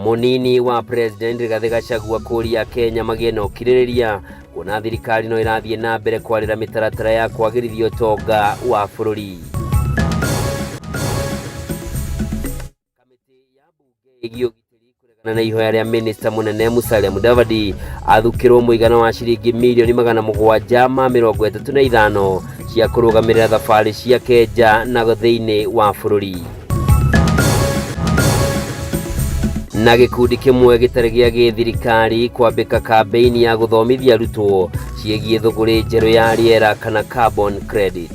Mũnini wa President Rigathĩ Gachagua kũria Kenya magĩe na ũkirĩrĩria kuona thirikari no ĩrathiĩ na mbere kwarĩra mĩtaratara ya kwagĩrithia ũtonga wa bũrũri. Kamĩtĩ ya mbunge ĩgiĩ ũgitĩri kũregana na ihoya rĩa minista mũnene Musalia Mudavadi athukĩrwo mũigana wa ciringi mirioni 735 cia kũrũgamĩrĩra thabarĩ ciake nja na thĩinĩ wa bũrũri. Na gĩkundi kĩmwe gĩtarĩ gĩa gĩthirikari kwambĩka kambĩini ya gũthomithia arutwo ciĩgiĩ thũgũrĩ njerũ ya rĩera kana carbon credit.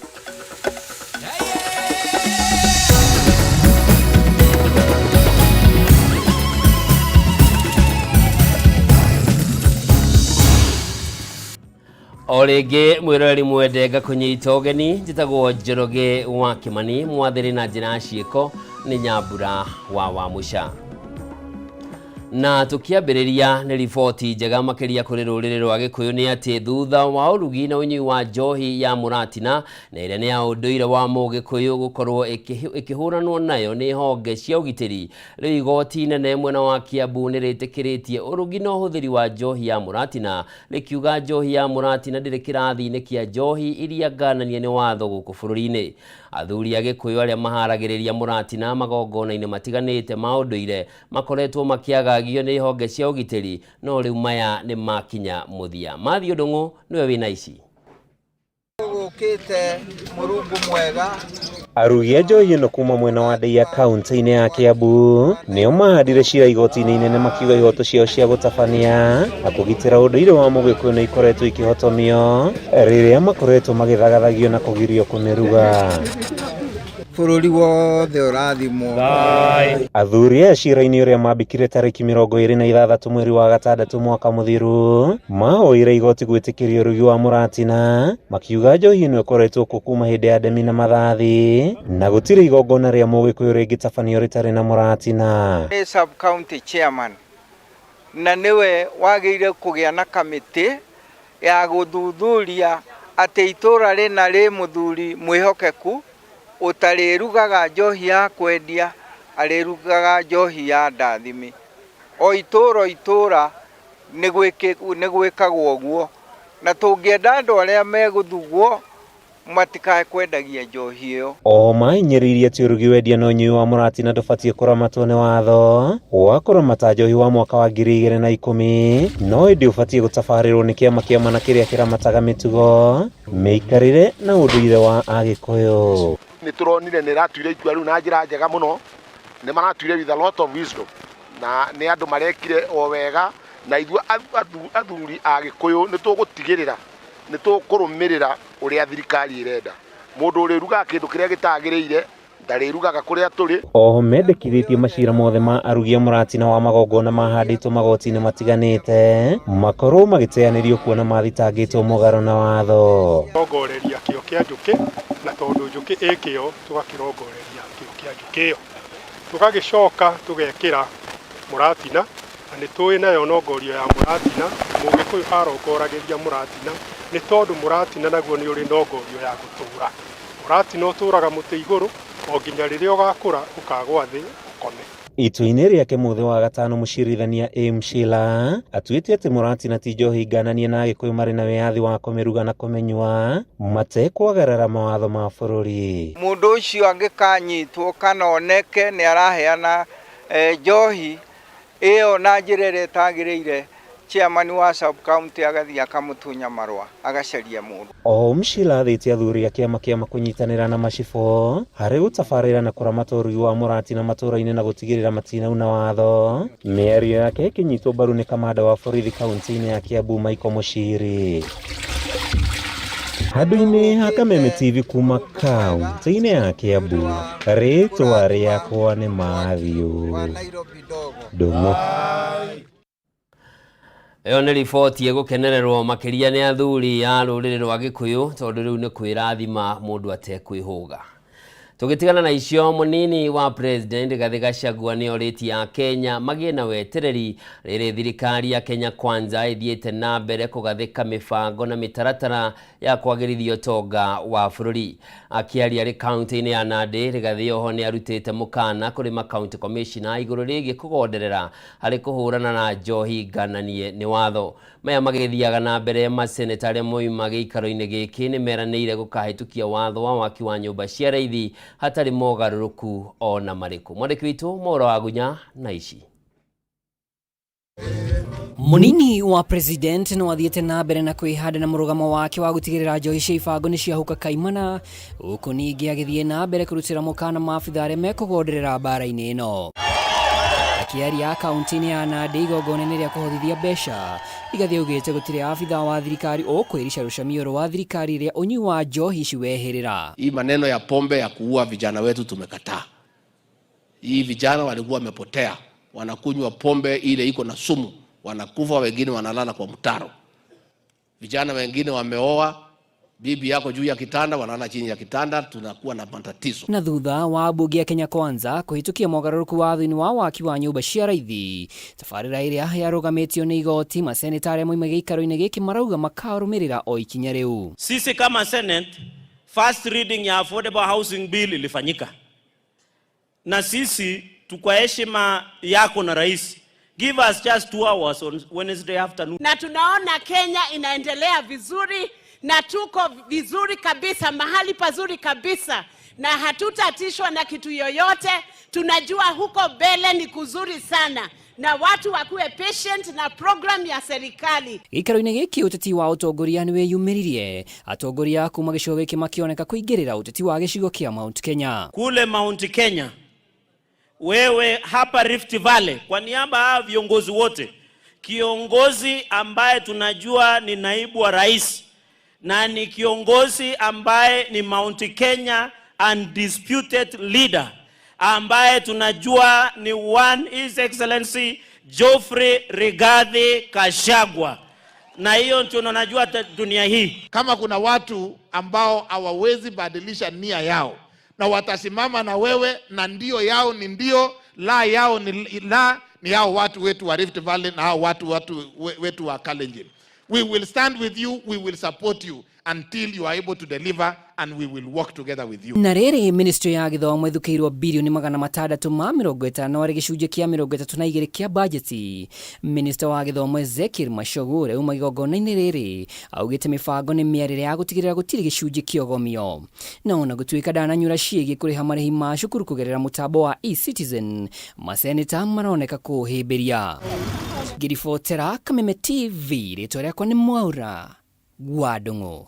O rĩngĩ mwĩroreri mwende ngakũnyita ũgeni, njĩtagwo Njoroge wa Kĩmani, mwathĩrĩ na njĩra ya ciĩko nĩ Nyambura wa Wamũca. Na tũkĩambĩrĩria nĩ riboti njega makĩria kũrĩ rũrĩrĩ rwa Gĩkũyũ nĩ atĩ thutha wa ũrugi na ũnyui wa njohi ya mũratina na ĩrĩa nĩ ya ũndũire wa Mũgĩkũyũ gũkorwo ĩkĩhũranwo nayo nĩ honge cia ũgitĩri, rĩu igoti inene mwena wa Kiambu nĩ rĩtĩkĩrĩtie ũrugi na ũhũthĩri wa njohi ya mũratina, rĩkiuga njohi ya mũratina ndĩrĩ kĩrathi-inĩ kĩa njohi iria ngananie nĩ watho gũkũ bũrũri-inĩ. Athuri a Gĩkũyũ arĩa maharagĩrĩria mũratina magongona-inĩ matiganĩte ma ũndũire makoretwo makĩagagio nĩ honge cia ũgitĩri no rĩu maya nĩ makinya mũthia. Matthew Ndung'u nĩwe wĩna ici. Gũkĩte Mũrungu mwega. Arugi a njohi ĩno kuma mwena wa Ndeiya kaunti-inĩ ya Kiambu nĩo mahandire cira igoti-inĩ inene makiuga ihoto ciao cia gũtabania na kũgitĩra ũndũire wa Mũgĩkũyũ nĩ ikoretwo ikĩhotomio rĩrĩa makoretwo magĩthagathagio na kũgirio kũmĩruga. Bũrũri wothe ũrathimwo. Athuri aya cira-inĩ ũrĩa mambĩkire tarĩki 26 mweri wa gatandatũ mwaka mũthiru mahoire igoti gwĩtĩkĩria ũrugi wa mũratina makiuga njohi ĩno ĩkoretwo kuo kuma hĩndĩ ya ndemi na mathathi na gũtirĩ igongona rĩa Mũgĩkũyũ rĩngĩtabanio rĩtarĩ na mũratina. Nĩ sub county chairman na nĩwe wagĩrĩire kũgĩa na kamĩtĩ ya gũthuthuria atĩ itũũra rĩna rĩ mũthuri mwĩhokeku ũtarĩrugaga njohi ya kwendia, arĩrugaga njohi ya ndathimi. O itũũra o itũũra nĩ gwĩkagwo ũguo, na tũngĩenda andũ arĩa megũthugwo matikae kwendagia njohi ĩyo. Oho mahinyĩrĩirie atĩ ũrugi wendia na ũnyui wa mũratina ndũbatiĩ kũramatwo nĩ watho wa kũramata njohi wa mwaka wa 2010 no ĩndĩ ũbatiĩ gũtabarĩrwo nĩ kĩama kĩa mana kĩrĩa kĩramataga mĩtugo, mĩikarĩre na ũndũire wa Agĩkũyũ. Nĩ tũronire nĩ ĩratuire itua rĩu na njĩra njega mũno, nĩ maratuire with a lot of wisdom na nĩ andũ marekire o wega na ithuĩ athuri a Gĩkũyũ nĩ tũgũtigĩrĩra nĩ tũkũrũmĩrĩra ũrĩa thirikari ĩrenda. Mũndũ ũrĩrugaga kĩndũ kĩrĩa gĩtagĩrĩire ndarĩrugaga kũrĩa tũrĩ. Oho mendekithĩtie macira mothe ma arugi a mũratina wa magongona mahandĩtwo magoti-inĩ matiganĩte makorwo magĩteanĩrio kuona mathitangĩtwo mũgarũ na watho. Rongoreria kĩo kĩa njũkĩ, na tondũ njũkĩ ĩ kĩo tũgakĩrongoreria kĩo kĩa njũkĩ ĩyo. Tũgagĩcoka tũgekĩra mũratina, na nĩ tũĩ nayo nongorio ya mũratina, Mũgĩkũyũ arongoragĩria mũratina nĩ tondũ mũratina naguo nĩ ũrĩ nongorio ya gũtũra. Mũratina ũtũraga mũtĩ igũrũ o nginya rĩrĩa ũgakũra ũkagwa thĩ ũkome. Itua-inĩ rĩake mũthĩ wa gatano mũcirithania A Mshila atuĩte atĩ mũratina ti njohi ngananie na Agĩkũyũ marĩ na wĩyathi wa kũmĩruga na kũmĩnyua matekwagarara mawatho ma bũrũri. Mũndũ ũcio angĩkanyitwo kana oneke nĩ araheana njohi ĩyo na njĩra ĩrĩa ĩtagĩrĩire, chairman wa sub county agathiĩ akamũtunya marũa agacaria mũndũ. Oho Mshila athĩte athuri a kĩama kĩama kũnyitanĩra na macibũ harĩ gũtabarĩra na kũramata ũrugi wa mũratina matũra-inĩ na gũtigĩrĩra matinauna watho. Mĩario yake ĩkĩnyitwo mbaru nĩ kamanda wa borithi kaunti-inĩ ya Kiambu Michael Muchiri. Handũ-inĩ ha Kameme TV kuma kaunti-inĩ ya Kiambu, rĩtwa rĩakwa nĩ Matthew Ndung'u. Ĩyo nĩ riboti ĩgũkenererwo makĩria nĩ athuri a rũrĩrĩ rwa Gĩkũyũ tondũ rĩu nĩ kwĩrathima mũndũ atekwĩhũga. Tũgĩtigana na icio, mũnini wa President Rigathĩ Gachagua nĩ orĩtie Akenya magĩe na wetereri rĩrĩ thirikari ya Kenya Kwanza ĩthiĩte na mbere kũgathĩka mĩbango na mĩtaratara ya kwagĩrithia ũtonga wa bũrũri. Akĩaria arĩ kaunti-inĩ ya Nandi, Rigathĩ oho nĩ arutĩte mũkana kũrĩ ma county commissioner igũrũ rĩgiĩ kũgonderera harĩ kũhũrana na njohi ngananie nĩ watho. Maya magĩthiaga na mbere, maseneta arĩa moima gĩikaro-inĩ gĩkĩ nĩ meranĩire gũkahĩtũkia watho wa waki wa nyũmba cia raithi hatarĩ mogarũrũku o na marĩkũ. Mwandĩki witũ Mwaura Wagunya na ici. Munini wa president no athiĩte na mbere na kwĩhanda na mũrũgamo wake wa gũtigĩrĩra njohi cia ibango nĩ ciahuka kaimana, gũkũ ningĩ agĩthiĩ na mbere kũrutĩra mũkana maabitha arĩa mekũgonderera mbara-inĩ ĩno. Akĩaria kaunti-inĩ ya Nandi igongona-inĩ rĩa kũhothithia mbeca, Rigathi augĩte gũtirĩ abitha wa thirikari ũkwĩrica rũcamio rwa thirikari rĩa ũnyui wa njohi ici wehĩrĩra. Hii maneno ya pombe ya kuua vijana wetu tumekataa. Hii vijana walikuwa wamepotea, wanakunywa pombe ile iko na sumu, wanakufa, wengine wanalala kwa mtaro. Vijana wengine wameoa bibi yako juu ya kitanda, wanalala chini ya kitanda, tunakuwa na matatizo. Na thutha wa mbunge ya Kenya Kwanza kũhĩtũkia mogarũrũku watho-inĩ wa waki wa nyũmba cia raithi, tabarĩra ĩrĩa yarũgamĩtio nĩ igoti, maseneta arĩa moima gĩikaro-inĩ gĩkĩ marauga makarũmĩrĩra o ikinya rĩu. Sisi kama Senate, first reading ya Affordable Housing Bill ilifanyika, na sisi kwa heshima yako na rais, give us just 2 hours on Wednesday afternoon. Na tunaona Kenya inaendelea vizuri na tuko vizuri kabisa, mahali pazuri kabisa, na hatutatishwa na kitu yoyote. Tunajua huko mbele ni kuzuri sana, na watu wakuwe patient na program ya serikali. Gĩikaro-inĩ gĩkĩ ũteti wa ũtongoria nĩ wĩyumĩririe, atongoria kuma gĩcigo gĩkĩ makĩoneka kũingĩrĩra ũteti wa gĩcigo kĩa Mount Kenya. Kule Mount Kenya, wewe hapa Rift Valley, kwa niaba ya viongozi wote, kiongozi ambaye tunajua ni naibu wa rais na ni kiongozi ambaye ni Mount Kenya undisputed leader ambaye tunajua ni one His Excellency Geoffrey Rigathi Gachagua, na hiyo ndio tunajua dunia hii. Kama kuna watu ambao hawawezi badilisha nia yao na watasimama na wewe na ndio yao ni ndio, la yao ni la, ni hao watu wetu wa Rift Valley na hao watu wetu wa Kalenjin. We will stand with you, we will support you until you are able to deliver and we will work together with you. Na rĩrĩ, ministry ya gĩthomo ĩthukĩirwo 650.52 arĩ gĩcunjĩ kĩa 32 kĩa bajeti. Minista wa gĩthomo Ezekiel Machogu ũrĩa uma igongona-inĩ rĩrĩ augĩte mĩbango nĩ mĩarĩre ya gũtigĩrĩra gũtirĩ gĩcunjĩ kĩogomio, na ona gũtuĩka ndananyura ciĩgiĩ kũrĩha marĩhi ma cukuru kũgerera mũtambo wa eCitizen, maseneta maroneka kũũhĩmbĩria. Ngĩribotera Kameme TV, rĩtwa rĩakwa nĩ Mwaura wa Ndung'u.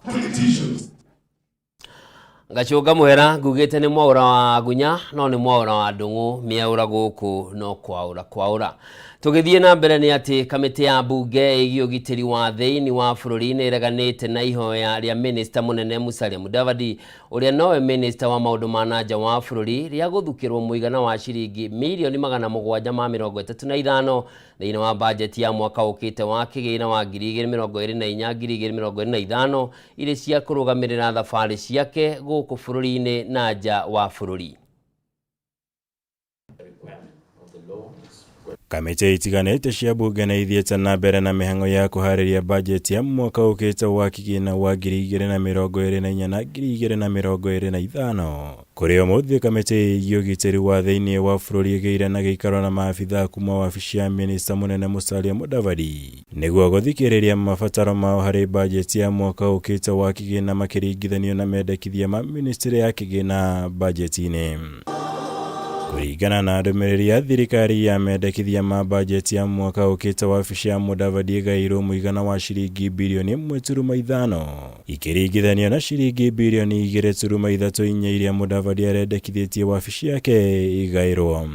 Ngacũnga mũhera ngugĩte nĩ Mwaura wa Gunya no nĩ Mwaura wa Ndung'u, mĩaũra gũkũ no kwaũra kwaũra. Tũgĩthiĩ na mbere nĩ atĩ kamĩtĩ ya mbunge ĩgiĩ ũgitĩri wa thĩinĩ wa bũrũri nĩ ĩreganĩte na ihoya rĩa minista mũnene Musalia Mudavadi, ũrĩa nowe minista wa maũndũ ma na nja wa bũrũri, rĩa gũthukĩrwo mũigana wa ciringi 735 mirioni thĩinĩ wa bajeti ya mwaka ũkĩte wa kĩgĩna wa 2024 2025 irĩ cia kũrũgamĩrĩra thabarĩ ciake gũkũ bũrũri-inĩ na nja wa bũrũri. Kamĩtĩ itiganĩte cia mbunge nĩ ithiĩte na mbere na mĩhang'o ya kũharĩria bajeti ya mwaka ũkĩte wa kĩgĩna wa 2024 na 2025. Kũrĩ ũmũthĩ, kamĩtĩ ĩgiĩ ũgitĩri wa thĩinĩ wa bũrũri ĩgĩire na gĩikaro na maabithaa kuma wabici ya minista mũnene Musalia Mudavadi nĩguo gũthikĩrĩria mabataro mao harĩ bajeti ya mwaka ũkĩte wa kĩgĩna makĩringithanio na mendekithia ma ministry ya kĩgĩna bajeti-inĩ. Kũringana na ndũmĩrĩri ya thirikari ya mendekithia ma bajeti ya mwaka ũkĩte, wabici ya Mudavadi ĩgaĩirwo mũigana wa ciringi 1.5 birioni ikĩringithanio na ciringi 2.34 birioni iria Mudavadi arendekithĩtie wabici yake ĩgaĩrwo.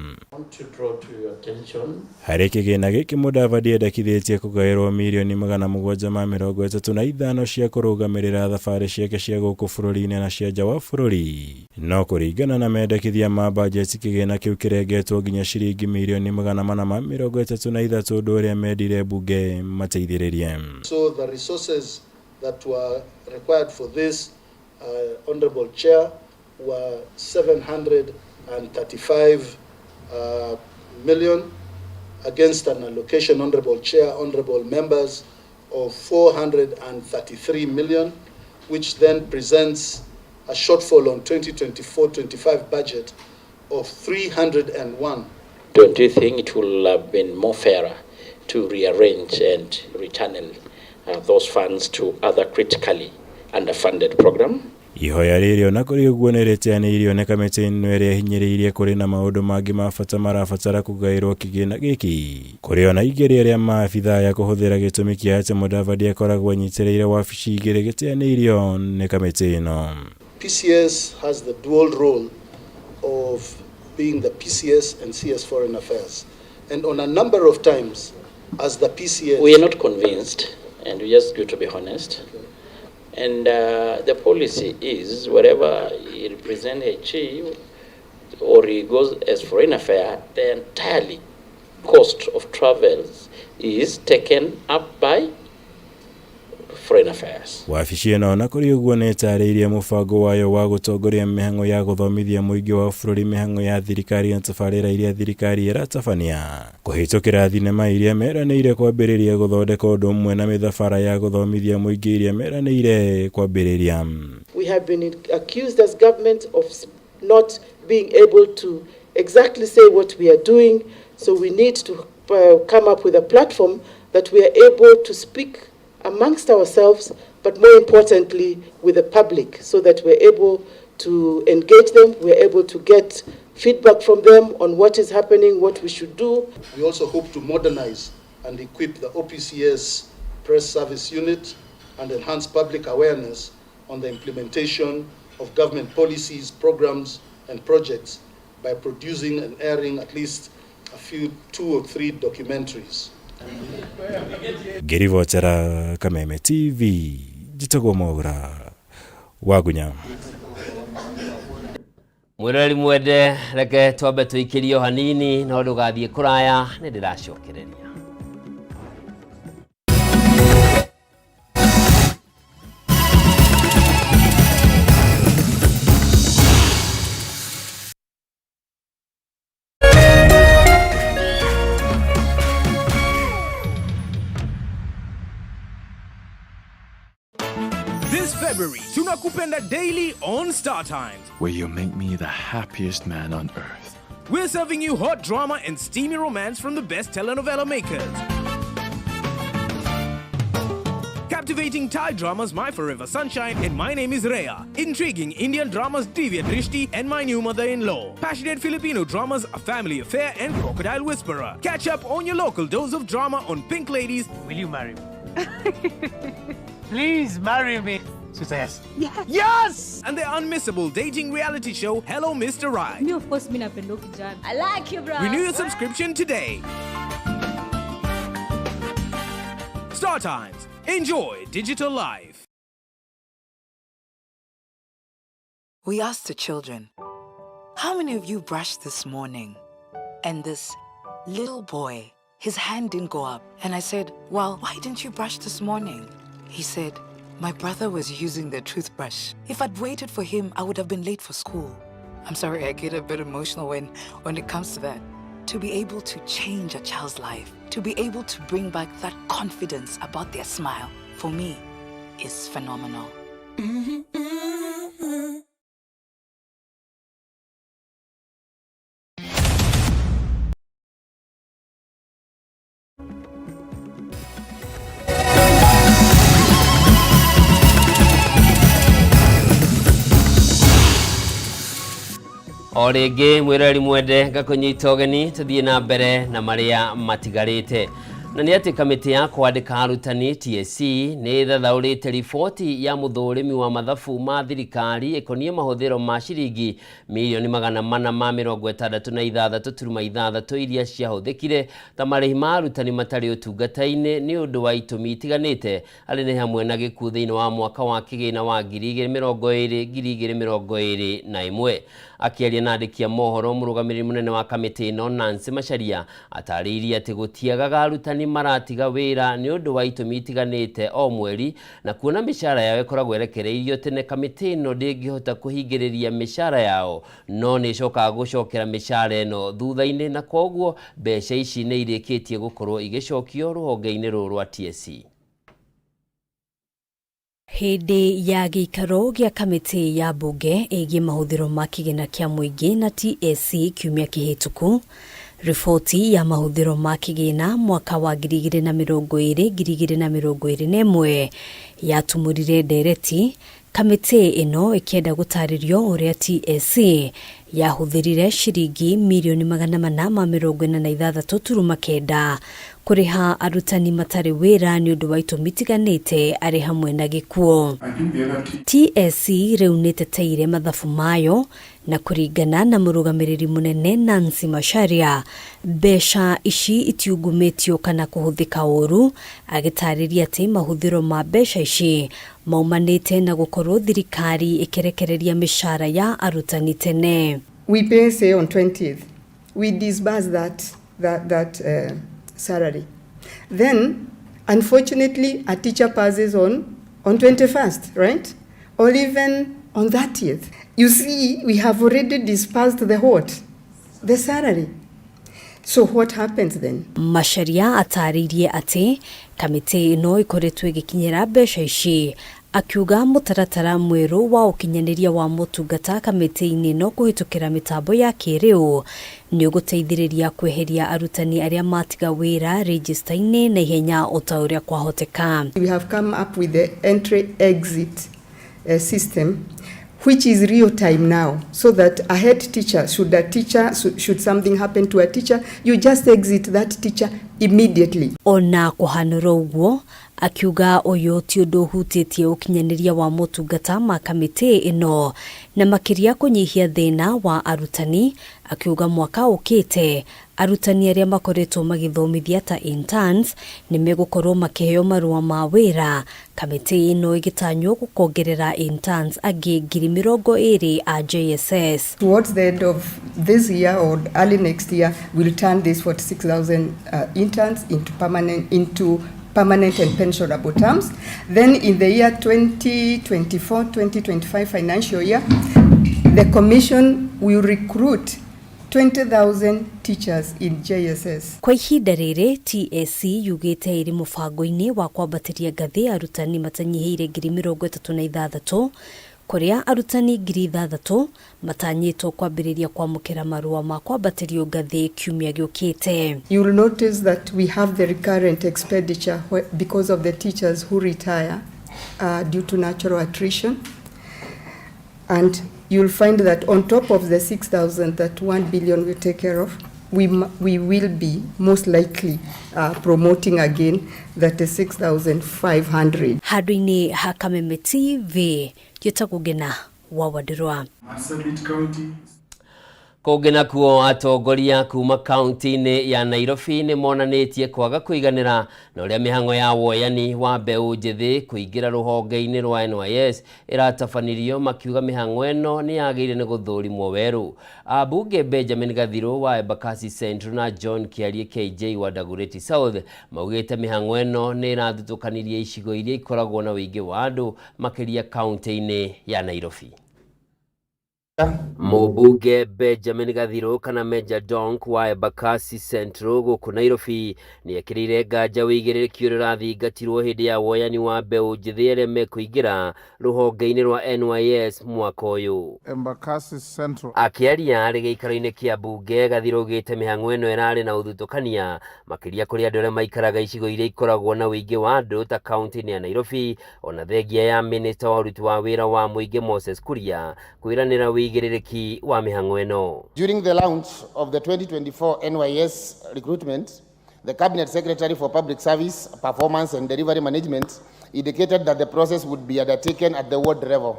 Harĩ kĩgĩna gĩkĩ, Mudavadi endekithĩtie kũgaĩrwo 735 mirioni cia kũrũgamĩrĩra thabarĩ ciake cia gũkũ bũrũri-inĩ na cia nja wa bũrũri, no kũringana na mendekithia ma bajeti kĩgĩna kĩu kĩrengetwo nginya ciringi 433 mirioni, ũndũ ũrĩa mendire mbunge mateithĩrĩrie. So the resources that were required for this, Honorable Chair, were 735 million against an allocation, Honorable Chair, Honorable Members, of 433 million, which then presents a shortfall on 2024-25 budget of 301. Don't you think it will have been more fairer to rearrange and rechannel those funds to other critically underfunded programs? Ihoya rĩrĩ ona kũrĩ ũguo nĩ rĩteanĩirio nĩ kamĩtĩ ĩno ĩrĩa ĩhinyĩrĩirie kũrĩ na maũndũ mangĩ ma bata marabatara kũgaĩrwo kĩgĩna gĩkĩ. Kũrĩ ona igĩrĩ arĩa maabithaa ya kũhũthĩra gĩtũmi kĩa atĩ Mudavadi akoragwo anyitĩrĩire wabici igĩrĩ gĩteanĩirio nĩ kamĩtĩ ĩno. PCS has the dual role of being the PCS and CS Foreign Affairs. And on a number of times, as the PCS... We are not convinced, and we just got to be honest. Okay. And the policy is wherever he represents HE or he goes as foreign affairs, the entirely cost of travels is taken up by Foreign Affairs. Wabici ĩno ona kũrĩ ũguo nĩ ĩtarĩirie mũbango wayo wa gũtongoria mĩhang'o ya gũthomithia mũingĩ wa bũrũri mĩhang'o ya thirikari na tabarĩra iria thirikari ĩratabania kũhĩtũkĩra thinema iria meranĩire kwambĩrĩria gũthondeka ũndũ ũmwe na mĩthabara ya gũthomithia mũingĩ iria meranĩire kwambĩrĩria. We have been accused as government of not being able to exactly say what we are doing, so we need to come up with a platform that we are able to speak amongst ourselves, but more importantly with the public, so that we're able to engage them, we're able to get feedback from them on what is happening, what we should do. We also hope to modernize and equip the OPCS Press Service Unit and enhance public awareness on the implementation of government policies, programs, and projects by producing and airing at least a few 2 or 3 documentaries. Ngĩribotera Kameme TV, njĩtagwo Mwaura Wagunya. Mwĩroreri mwende, reke twambe tũikĩrio hanini no ndũgathiĩ kũraya, nĩ ndĩracokereria. This February, Tunakupenda Daily on Star Times, where you make me the happiest man on earth. We're serving you hot drama and steamy romance from the best telenovela makers. Captivating Thai dramas My Forever Sunshine and My Name is Rhea. Intriguing Indian dramas Divya Drishti and My New Mother-in-Law. Passionate Filipino dramas A Family Affair and Crocodile Whisperer. Catch up on your local dose of drama on Pink Ladies. Will you marry me? Please marry me. She says yes. Yes! And the unmissable dating reality show, Hello Mr. Right. Me, of course, me napenda kijana. I like you, bro. Renew your subscription today. Star Times. Enjoy digital life. We asked the children, how many of you brushed this morning? And this little boy, his hand didn't go up. And I said, well, why didn't you brush this morning? He said, my brother was using the toothbrush. If I'd waited for him, I would have been late for school. I'm sorry, I get a bit emotional when it comes to that. To be able to change a child's life, to be able to bring back that confidence about their smile, for me, is phenomenal. O rĩngĩ mwĩroreri mwende ngakũnyita ũgeni tũthiĩ na mbere na marĩa matigarĩte. Na nĩ atĩ kamĩtĩ ya kwandĩka arutani TSC nĩ ĩthathaũrĩte riboti ya mũthũrĩmi wa mathabu ma thirikari ĩkoniĩ mahũthĩro ma ciringi mirioni 466.6 iria ciahũthĩkire ta marĩhi ma arutani matarĩ ũtungata-inĩ nĩ ũndũ wa itũmi itiganĩte arĩ nĩ hamwe na gĩkuũ thĩinĩ wa mwaka wa kĩgĩna wa 2020 2021. Akĩaria na andĩki a mohoro mũrũgamĩrĩri mũnene wa kamĩtĩ ĩno Nancy Macharia atarĩirie atĩ gũtiagaga arutani Arutani maratiga wĩra nĩ ũndũ wa itũmi itiganĩte o mweri, na kuona mĩcara yao ĩkoragwo ĩrekereirio tene, kamĩtĩ ĩno ndĩngĩhota kũhingĩrĩria mĩcara yao, no nĩ ĩcokaga gũcokera mĩcara ĩno thutha-inĩ, na koguo mbeca ici nĩ irĩkĩtie gũkorwo igĩcokio rũhonge-inĩ rũrũ rwa TSC. Hĩndĩ ya gĩikaro gĩa kamĩtĩ ya mbunge ĩgiĩ mahũthĩro ma kĩgĩna kĩa mũingĩ na TSC kiumia kĩhĩtũku, riboti ya mahũthĩro ma kĩgĩna mwaka wa 2020 2021 yatumũrire ndereti, kamĩtĩ ĩno ĩkĩenda gũtarĩrio ũrĩa TSC yahũthĩrire ciringi mirioni 446.9 kũrĩha arutani matarĩ wĩra nĩ ũndũ wa itũmi itiganĩte arĩ hamwe na gĩkuũ. TSC rĩu nĩteteire mathabu mayo, na kũringana na mũrũgamĩrĩri mũnene Nancy Macharia, mbeca ici itiungumĩtio kana kũhũthĩka ũru, agĩtarĩria atĩ mahũthĩro ma mbeca ici maumanĩte na gũkorwo thirikari ĩkĩrekereria mĩcara ya arutani tene. We pay, say, on 20th. We disburse that salary. Then, unfortunately, a teacher passes on 21st, right? Or even on 30th. You see, we have already disbursed the what? The salary. So what happens then? Macharia atarĩirie atĩ kamĩtĩ ĩno ĩkoretwo ĩgĩkinyĩra mbeca ici, akiuga mũtaratara mwerũ wa ũkinyanĩria wa motungata kamĩtĩ-inĩ ĩno kũhĩtũkĩra mĩtambo ya kĩrĩu nĩ ũgũteithĩrĩria kweheria arutani arĩa matiga wĩra rejista-inĩ na ihenya o ta ũrĩa kwahoteka. We have come up with the entry exit system, which is real time now, so that a head teacher, should a teacher, should something happen to a teacher, you just exit that teacher immediately. Ona kũhanũra ũguo, akiuga ũyũ ti ũndũ ũhutĩtie ũkinyanĩria wa motungata ma kamĩtĩ ĩno, na makĩria kũnyihia thĩna wa arutani, akiuga mwaka ũkĩte arutani arĩa makoretwo magĩthomithia ta interns nĩ megũkorwo makĩheo marũa ma wĩra, kamĩtĩ ĩno ĩgĩtanywo gũkongerera interns angĩ 20,000 a JSS. Towards the end of this year or early next year, we'll turn these 46,000 interns into permanent and pensionable terms. Then in the year 2024-2025 financial year, the Commission will recruit 20,000 teachers in JSS. Kwa ihinda rĩrĩ, TSC yugĩte ĩrĩ mũbango-inĩ wa kwambatĩria ngathĩ arutani matanyihĩire 36,000, kũrĩa arutani 6,000 matanyĩtwo kwambĩrĩria kwamũkĩra marũa ma kwambatĩrio ngathĩ kiumia gĩũkĩte. You will notice that we have the recurrent expenditure because of the teachers who retire due to natural attrition. And you'll find that on top of the 6,000 that 1 billion will take care of, we will be most likely promoting again that is 6,500. Handũ-inĩ ha Kameme TV, njĩtagwo Ngena wa Wandirwa. Kũngĩ nakuo, atongoria kuma kaunti-inĩ ya Nairobi nĩ monanĩtie kwaga kũiganĩra na ũrĩa mĩhang'o ya woyani wa mbeũ njĩthĩ kũingĩra rũhonge-inĩ rwa NYS ĩratabanirio, makiuga mĩhang'o ĩno nĩ yagĩrĩire nĩ gũthũrimwo werũ. Ambunge Benjamin Gathirũ wa Embakasi Central na John Kiarie KJ wa Dagoretti South maugĩte mĩhang'o ĩno nĩ ĩrathutũkanirie icigo iria ikoragwo na ũingĩ wa andũ, makĩria kaunti-inĩ ya Nairobi. Mũmbunge Benjamin Gathirũ kana Mejja Donk wa Embakasi Central gũkũ Nairobi nĩ ekĩrĩire nganja ũigĩrĩrĩki ũrĩa ũrathingatirwo hĩndĩ ya woyani wa mbeũ njĩthĩ arĩa mekũingĩra rũhonge-inĩ rwa NYS mwaka ũyũ. Embakasi Central. Akĩaria arĩ gĩikaro-inĩ kĩa mbunge, Gathirũ augĩte mĩhang'o ĩno ĩrarĩ na ũthutũkania makĩria kũrĩ andũ arĩa maikaraga icigo iria ikoragwo na ũingĩ wa andũ ta kaunti-inĩ ya Nairobi, ona thengia ya minista wa ũruti wa wĩra wa mũingĩ Moses Kuria kwĩranĩra ũigĩrĩrĩki wa mĩhang'o ĩno. During the launch of the 2024 NYS recruitment, the Cabinet Secretary for Public Service, Performance and Delivery Management indicated that the process would be undertaken at the ward level.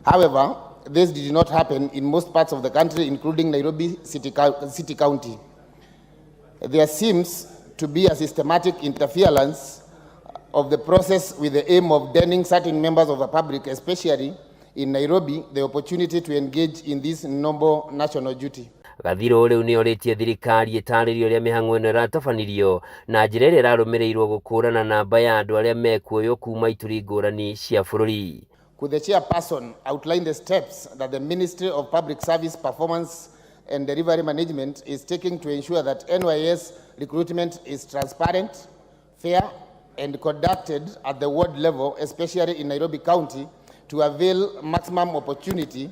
However, this did not happen in most parts of the country, including Nairobi City County. There seems to be a systematic interference of the process with the aim of denying certain members of the public, especially in Nairobi, the opportunity to engage in this noble national duty. Gathirũ rĩu nĩorĩtie thirikari ĩtarĩrie ũrĩa mĩhang'o ĩno ĩratabanirio na njĩra ĩrĩa ĩrarũmĩrĩirwo gũkũrana namba ya andũ arĩa mekuoywo kuma ituri ngũrani cia bũrũri. Could the chairperson outline the steps that the Ministry of Public Service Performance and Delivery Management is taking to ensure that NYS recruitment is transparent, fair, and conducted at the ward level, especially in Nairobi County, to avail maximum opportunity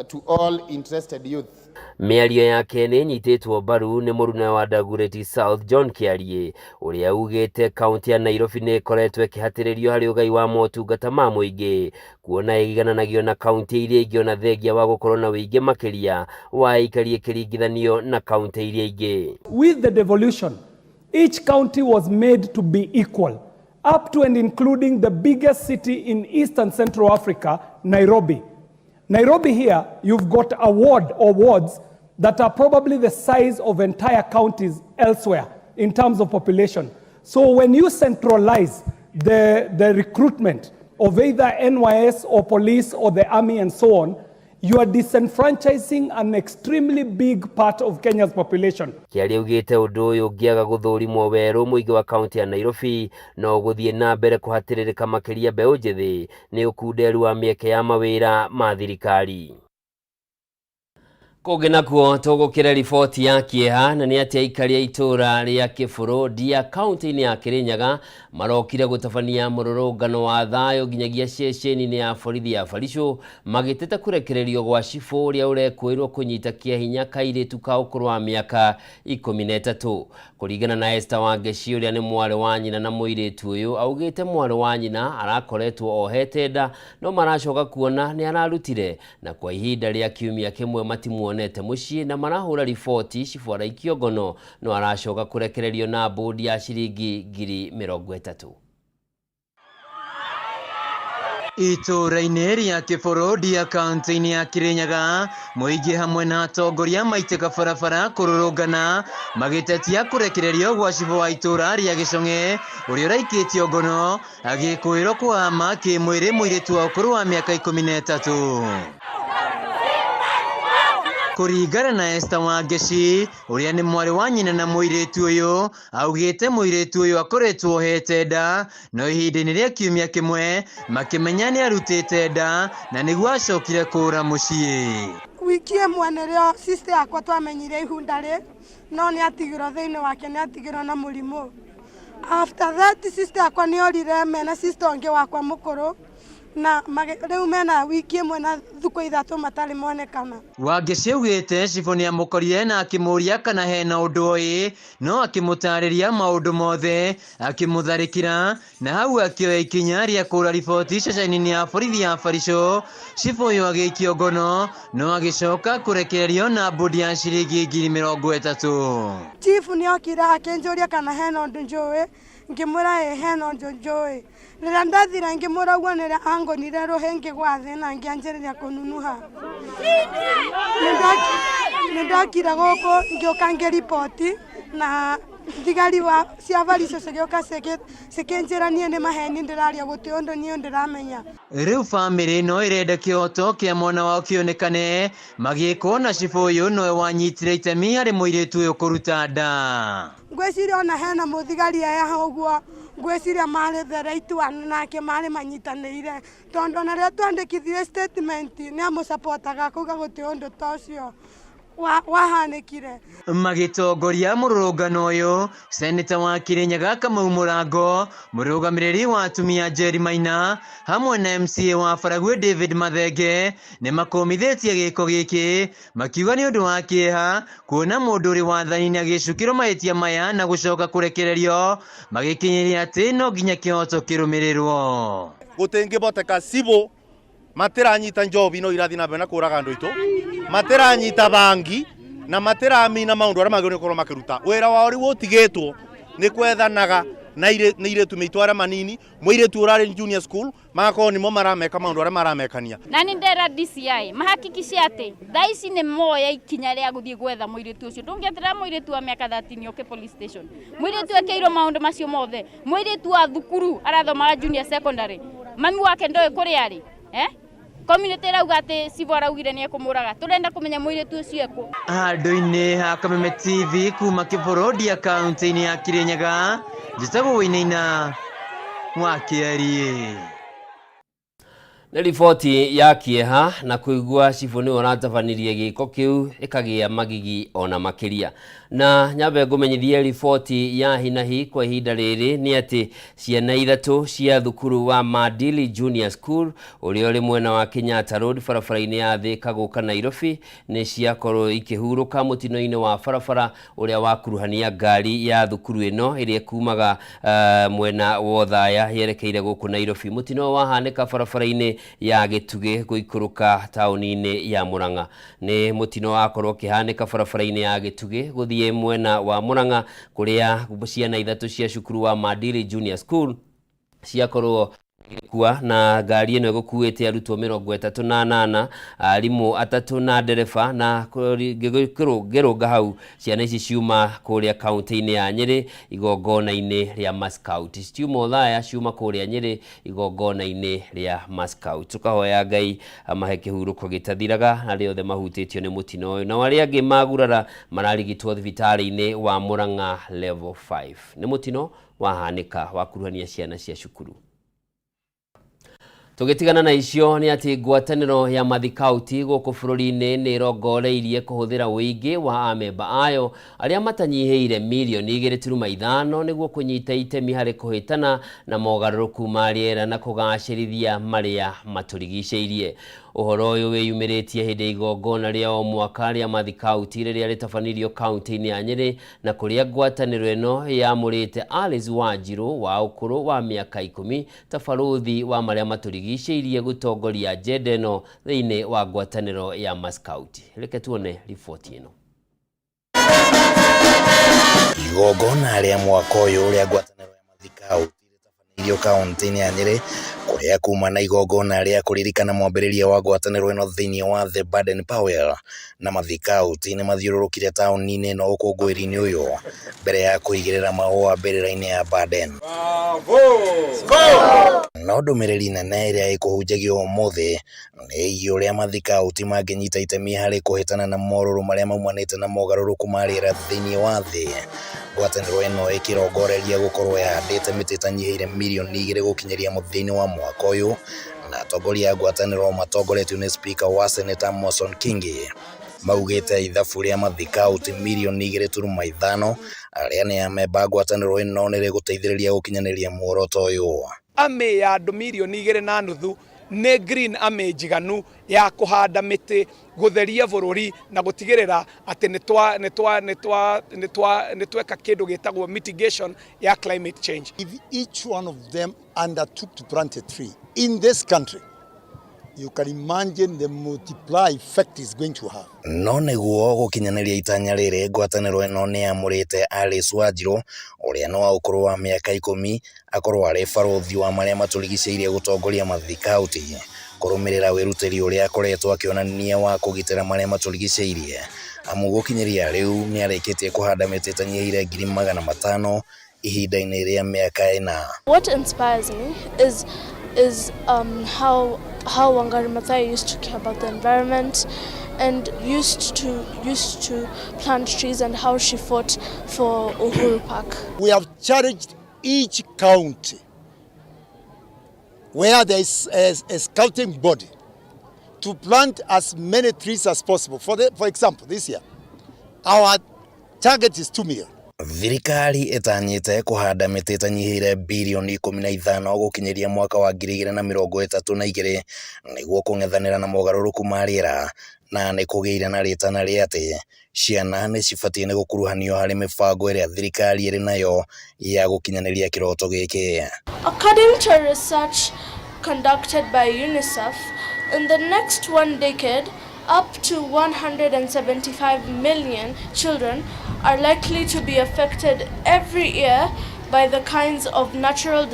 to all interested youth? Mĩario yake nĩ ĩnyitĩtwo mbaru nĩ mũruna wa Dagoretti South John Kĩarie ũrĩa ugĩte kaunti ya Nairobi nĩ ĩkoretwo ĩkĩhatĩrĩrio harĩ ũgai wa motungata ma mũingĩ kuona ĩigananagio na kaunti iria ingĩ ona thengia wa gũkorwo na ũingĩ makĩria wa aikari ĩkĩringithanio na kaunti iria ingĩ. With the devolution, each county was made to be equal, up to and including the biggest city in East and Central Africa, Nairobi. Nairobi here, you've got a ward or wards that are probably the size of entire counties elsewhere in terms of population. So when you centralize the recruitment of either NYS or police or the army and so on, you are disenfranchising an extremely big part of Kenya's population. Kĩarie augĩte ũndũ ũyũ ũngĩaga gũthũrimwo werũ mũingĩ wa kaunti ya Nairobi no ũgũthiĩ na mbere kũhatĩrĩrĩka makĩria mbeũ njĩthĩ nĩ ũkunderu wa mĩeke ya mawĩra ma thirikari. Kũngĩ nakuo tũgũkĩra riboti ya kĩeha na nĩ atĩ aikari a itũũra rĩa Kĩbũrũ Ndia kaunti-inĩ ya Kĩrĩnyaga marokire gũtabania mũrũrũngano wa thayũ nginyagia ceceni-inĩ ya borithi ya Barisũ magĩteta kũrekererio gwa cibũ ũrĩa ũrekũĩrwo kũnyita kĩahinya kairĩtu ka ũkũrũ wa mĩaka 13. Kũringana na Esther Wangeci ũrĩa nĩ mwarĩ wa nyina na mũirĩtu ũyũ augĩte mwarĩ wa nyina arakoretwo ohete nda no maracoka kuona nĩ ararutire na kwa ihinda rĩa kiumia kĩmwe matimuonete mũciĩ na marahũra riboti cibũ araikio ngono no aracoka kũrekererio na mbũndi ya ciringi 30,000. Itũũra-inĩ rĩa Kĩbũrũ Ndia kaunti-inĩ ya Kĩrĩnyaga mũingĩ hamwe na atongoria maitĩka barabara kũrũrũngana magĩtetia kũrekererio gwa cibũ wa itũũra rĩa Gĩcong'e ũrĩa ũraikĩtio ngono agĩkũĩrwo kũhama kĩmwĩrĩ mũirĩtu wa ũkũrũ wa mĩaka 13. Kũringana na Esther Wangeci ũrĩa nĩ mwarĩ wa nyina na mũirĩtu ũyũ augĩte mũirĩtu ũyũ akoretwo ohete nda no ihinda-inĩ rĩa kiumia kĩmwe makĩmenya nĩ arutĩte nda na nĩguo acokire kũra mũciĩ. Wiki ĩmwe nĩrĩo sister yakwa twamenyire ihunda rĩ no nĩ atigirwo thĩinĩ wake nĩ atigirwo na mũrimũ. After that sister yakwa nĩ orire mena sister ũngĩ wakwa mũkũrũ na rĩu mena wiki ĩmwe na thukũ 3 matarĩ monekana. Wangeci augĩte cibũ nĩamũkorire na akĩmũria kana hena ũndũ oĩ no akĩmũtarĩria maũndũ mothe akĩmũtharĩkĩra na hau akĩoya ikinya rĩa kũra riboti ceceni-inĩ ya borithi ya Barisũ. Cibũ ũyũ agĩikio ngono no agĩcoka kũrekererio na mbũndi ya ciringi 30,000. Chifu nĩokire akĩnjũria kana hena ũndũ njũĩ ngĩmwĩra ĩ hena ũndũ njũĩ. Rĩrĩa ndathire ngĩmwĩra ũguo nĩrĩo angonire rũhĩ ngĩgwa thĩ na ngĩanjĩrĩria kũnunuha. Nĩndokire gũkũ ngĩũka ngĩriboti na thigari cia Barisũ cigĩũka cikĩnjĩra niĩ nĩ maheni ndĩraria gũtirĩ ũndũ niĩ ndĩramenya. Rĩu bamĩrĩ no ĩrenda kĩhoto kĩa mwana wao kĩonekane magĩkwo na cibũ ũyũ nowe wanyitire itemi harĩ mũirĩtu ũyũ kũruta nda. Ngwĩciria ona hena mũthigari aya ũguo ngwĩciria marĩ the right one nake marĩ manyitanĩire tondũ ona rĩrĩa twandĩkithirie statement nĩ amũcapotaga kuga gũtirĩ ũndũ ta ũcio wahanĩkire. Magĩtongoria mũrũrũngano ũyũ seneta wa Kĩrĩnyaga Kamau Mũrango mũrũgamĩrĩri wa atumia Njeri Maina hamwe na MCA wa Baragwi David Mathenge nĩ makũmithĩtie gĩko gĩkĩ makiuga nĩ ũndũ wa kĩeha kuona mũndũ ũrĩ wathani-inĩ agĩcukĩrwo mahĩtia maya na gũcoka kũrekererio magĩkinyĩria atĩ no nginya kĩhoto kĩrũmĩrĩrwo. Gũtingĩboteka cibũ matiranyita njobi no irathi na mbere na kũraga andũ aitũ matiranyita bangi na matiramina maũndũ arĩa magĩrĩirwo gũkorwo makĩruta wĩra wao rĩu ũtigĩtwo nĩ kwethanaga na irĩtu mĩitũ arĩa manini mũirĩtu ũrarĩ junior school magakorwo nĩmo marameka maũndũ arĩa maramekania. Na nĩ ndera DCI mahakikishe atĩ thaa ici nĩ moya ikinya rĩa gũthiĩ gwetha mũirĩtu ũcio. Ndũngĩeterera mũirĩtu wa mĩaka 13 oke police station. Mũirĩtu ekĩirwo maũndũ macio mothe. Mũirĩtu wa thukuru arathomaga junior secondary. Mami wake ndoĩ kũrĩa arĩ. Community ĩrauga atĩ cibũ araugire nĩ ekũmũraga. Tũrenda kũmenya mũirĩtu ũcio ekũ. Handũ-inĩ ha Kameme TV kuma Kĩbũrũndia kaunti-inĩ ya Kirinyaga, njĩtagwo Wainaina wa Kĩariĩ. Nĩ riboti ya kĩeha na kũigua cibũ nĩwe ũratabanirie gĩko kĩu ĩkagĩa magigi ona makĩria. Na nyambe ngũmenyithie riboti ya hinahi kwa ihinda rĩrĩ nĩ atĩ ciana ithatũ cia thukuru wa Maadili Junior School ũrĩa ũrĩ mwena wa Kenyatta Road barabara-inĩ ya Thĩka gũka Nairobi nĩ ciakorwo ikĩhurũka mũtino-inĩ wa barabara ũrĩa wakuruhania ngari ya thukuru ĩno ĩrĩa ĩkumaga mwena wa Othaya yerekeire gũkũ Nairobi. Mũtino ũyũ wahanĩka barabara-inĩ ya Gĩtugĩ gũikũrũka taũni-inĩ ya Murang'a. Nĩ mũtino wakorwo ũkĩhanĩka barabara-inĩ ya Gĩtugĩ gũthiĩ mwena wa Murang'a kũrĩa ciana ithatũ cia cukuru wa Maadili Junior School ciakorwo igĩkua na ngari ĩno ĩgũkuĩte arutwo 38, arimũ atatũ na ndereba, na ngĩrũnga hau ciana ici ciuma kũrĩa kaunti-inĩ ya Nyĩrĩ igongona-inĩ rĩa Mascout. Citiuma Othaya, ciuma kũrĩa Nyĩrĩ igongona-inĩ rĩa Mascout. Tũkahoya Ngai amahe kĩhurũko gĩtathiraga arĩa othe mahutĩtio nĩ mũtino ũyũ. Nao arĩa angĩ magurara mararigitwo thibitarĩ-inĩ wa Murang'a Level 5. Nĩ mũtino wahanĩka wakuruhania ciana cia cukuru. Tũgĩtigana na icio nĩ atĩ ngwatanĩro ya mathikauti gũkũ bũrũri-inĩ nĩ ĩrongoreirie kũhũthĩra ũingĩ wa amemba ayo arĩa matanyihĩire mirioni igĩrĩ turuma ithano nĩguo kũnyita itemi harĩ kũhĩtana na mogarũrũku ma rĩera na kũgacĩrithia marĩa matũrigicĩirie. Ũhoro ũyũ wĩyumĩrĩtie hĩndĩ ya igongona rĩa o mwaka rĩa mathikauti rĩrĩa rĩtabanirio kaunti-inĩ ya Nyĩrĩ na kũrĩa ngwatanĩro ĩno yamũrĩte Alice Wanjirũ wa ũkũrũ wa mĩaka 10 ta barũthi wa marĩa matũrigicĩirie gũtongoria agenda ĩno thĩinĩ wa ngwatanĩro ya maskauti. Reke tuone riboti ĩno. Igongona rĩa mwaka ũyũ rĩa ngwatanĩro ya mathikauti rĩtabanĩirio kaunti-inĩ ya Nyĩrĩ kũrĩa kuma na igongona rĩa kũririkana mwambĩrĩria wa ngwatanĩro ĩno thĩinĩ wa The Baden Powell na mathikauti nĩ mathiũrũrũkire taũni-inĩ ĩno ũkũngũĩri-inĩ ũyũ mbere ya kũigĩrĩra mahũa mbĩrĩra-inĩ ya Baden. No ndũmĩrĩri nene ĩrĩa ĩkũhunjagio ũmũthĩ nĩ ĩgiĩ ũrĩa mathikauti mangĩnyita itemi harĩ kũhĩtana na morũrũ marĩa maumanĩte na mogarũrũku ma rĩera thĩinĩ wa thĩ. Ngwatanĩro ĩno ĩkĩrongoreria gũkorwo ĩhandĩte mĩtĩ ĩtanyihĩire mirioni 2 gũkinyĩria mũthia-inĩ wa mwaka ũyũ, na atongoria a ngwatanĩro matongoretio nĩ Spika wa Seneta Amason Kingi maugĩte ithabu rĩa mathikauti mirioni 2.5 arĩa nĩ amemba a ngwatanĩro ĩno nĩ rĩgũteithĩrĩria gũkinyanĩria muoroto ũyũ. Army ya andũ mirioni 2.5 nĩ green army njiganu ya kũhanda mĩtĩ, gũtheria bũrũri na gũtigĩrĩra atĩ nĩ tweka kĩndũ gĩtagwo mitigation ya climate change. If each one of them undertook to plant a tree in this country, you can imagine the multiply effect it's going to have. No nĩguo gũkinyanĩria itanya rĩrĩ, ngwatanĩro ĩno nĩ yamũrĩte Alice Wanjirũ ũrĩa nĩ wa ũkũrũ wa mĩaka 10 akorwo arĩ barũthi wa marĩa matũrigicĩirie gũtongoria mathikauti kũrũmĩrĩra wĩrutĩri ũrĩa akoretwo akĩonania wa kũgitĩra marĩa matũrigicĩirie, amu gũkinyĩria rĩu nĩ arĩkĩtie kũhanda mĩtĩ ĩtanyihĩire 500,000 ihinda-inĩ rĩa mĩaka 4. What inspires me is how Wangari Maathai used to care about the environment and used to plant trees, and how she fought for Uhuru Park. We have challenged each county where there is a scouting body to plant as many trees as possible. For example, this year, our target is 2 million. Thirikari ĩtanyĩte kũhanda mĩtĩ ĩtanyihĩire birioni 15 gũkinyĩria mwaka wa 2032 nĩguo kũng'ethanĩra na mogarũrũku ma rĩera, na nĩ kũgĩire na rĩtana rĩa atĩ ciana nĩ cibatiĩ nĩ gũkuruhanio harĩ mĩbango ĩrĩa thirikari ĩrĩ nayo ya gũkinyanĩria kĩroto gĩkĩ. According to research conducted by UNICEF, in the next 1 decade, up to 175 million children are likely to be affected every year by the kinds of natural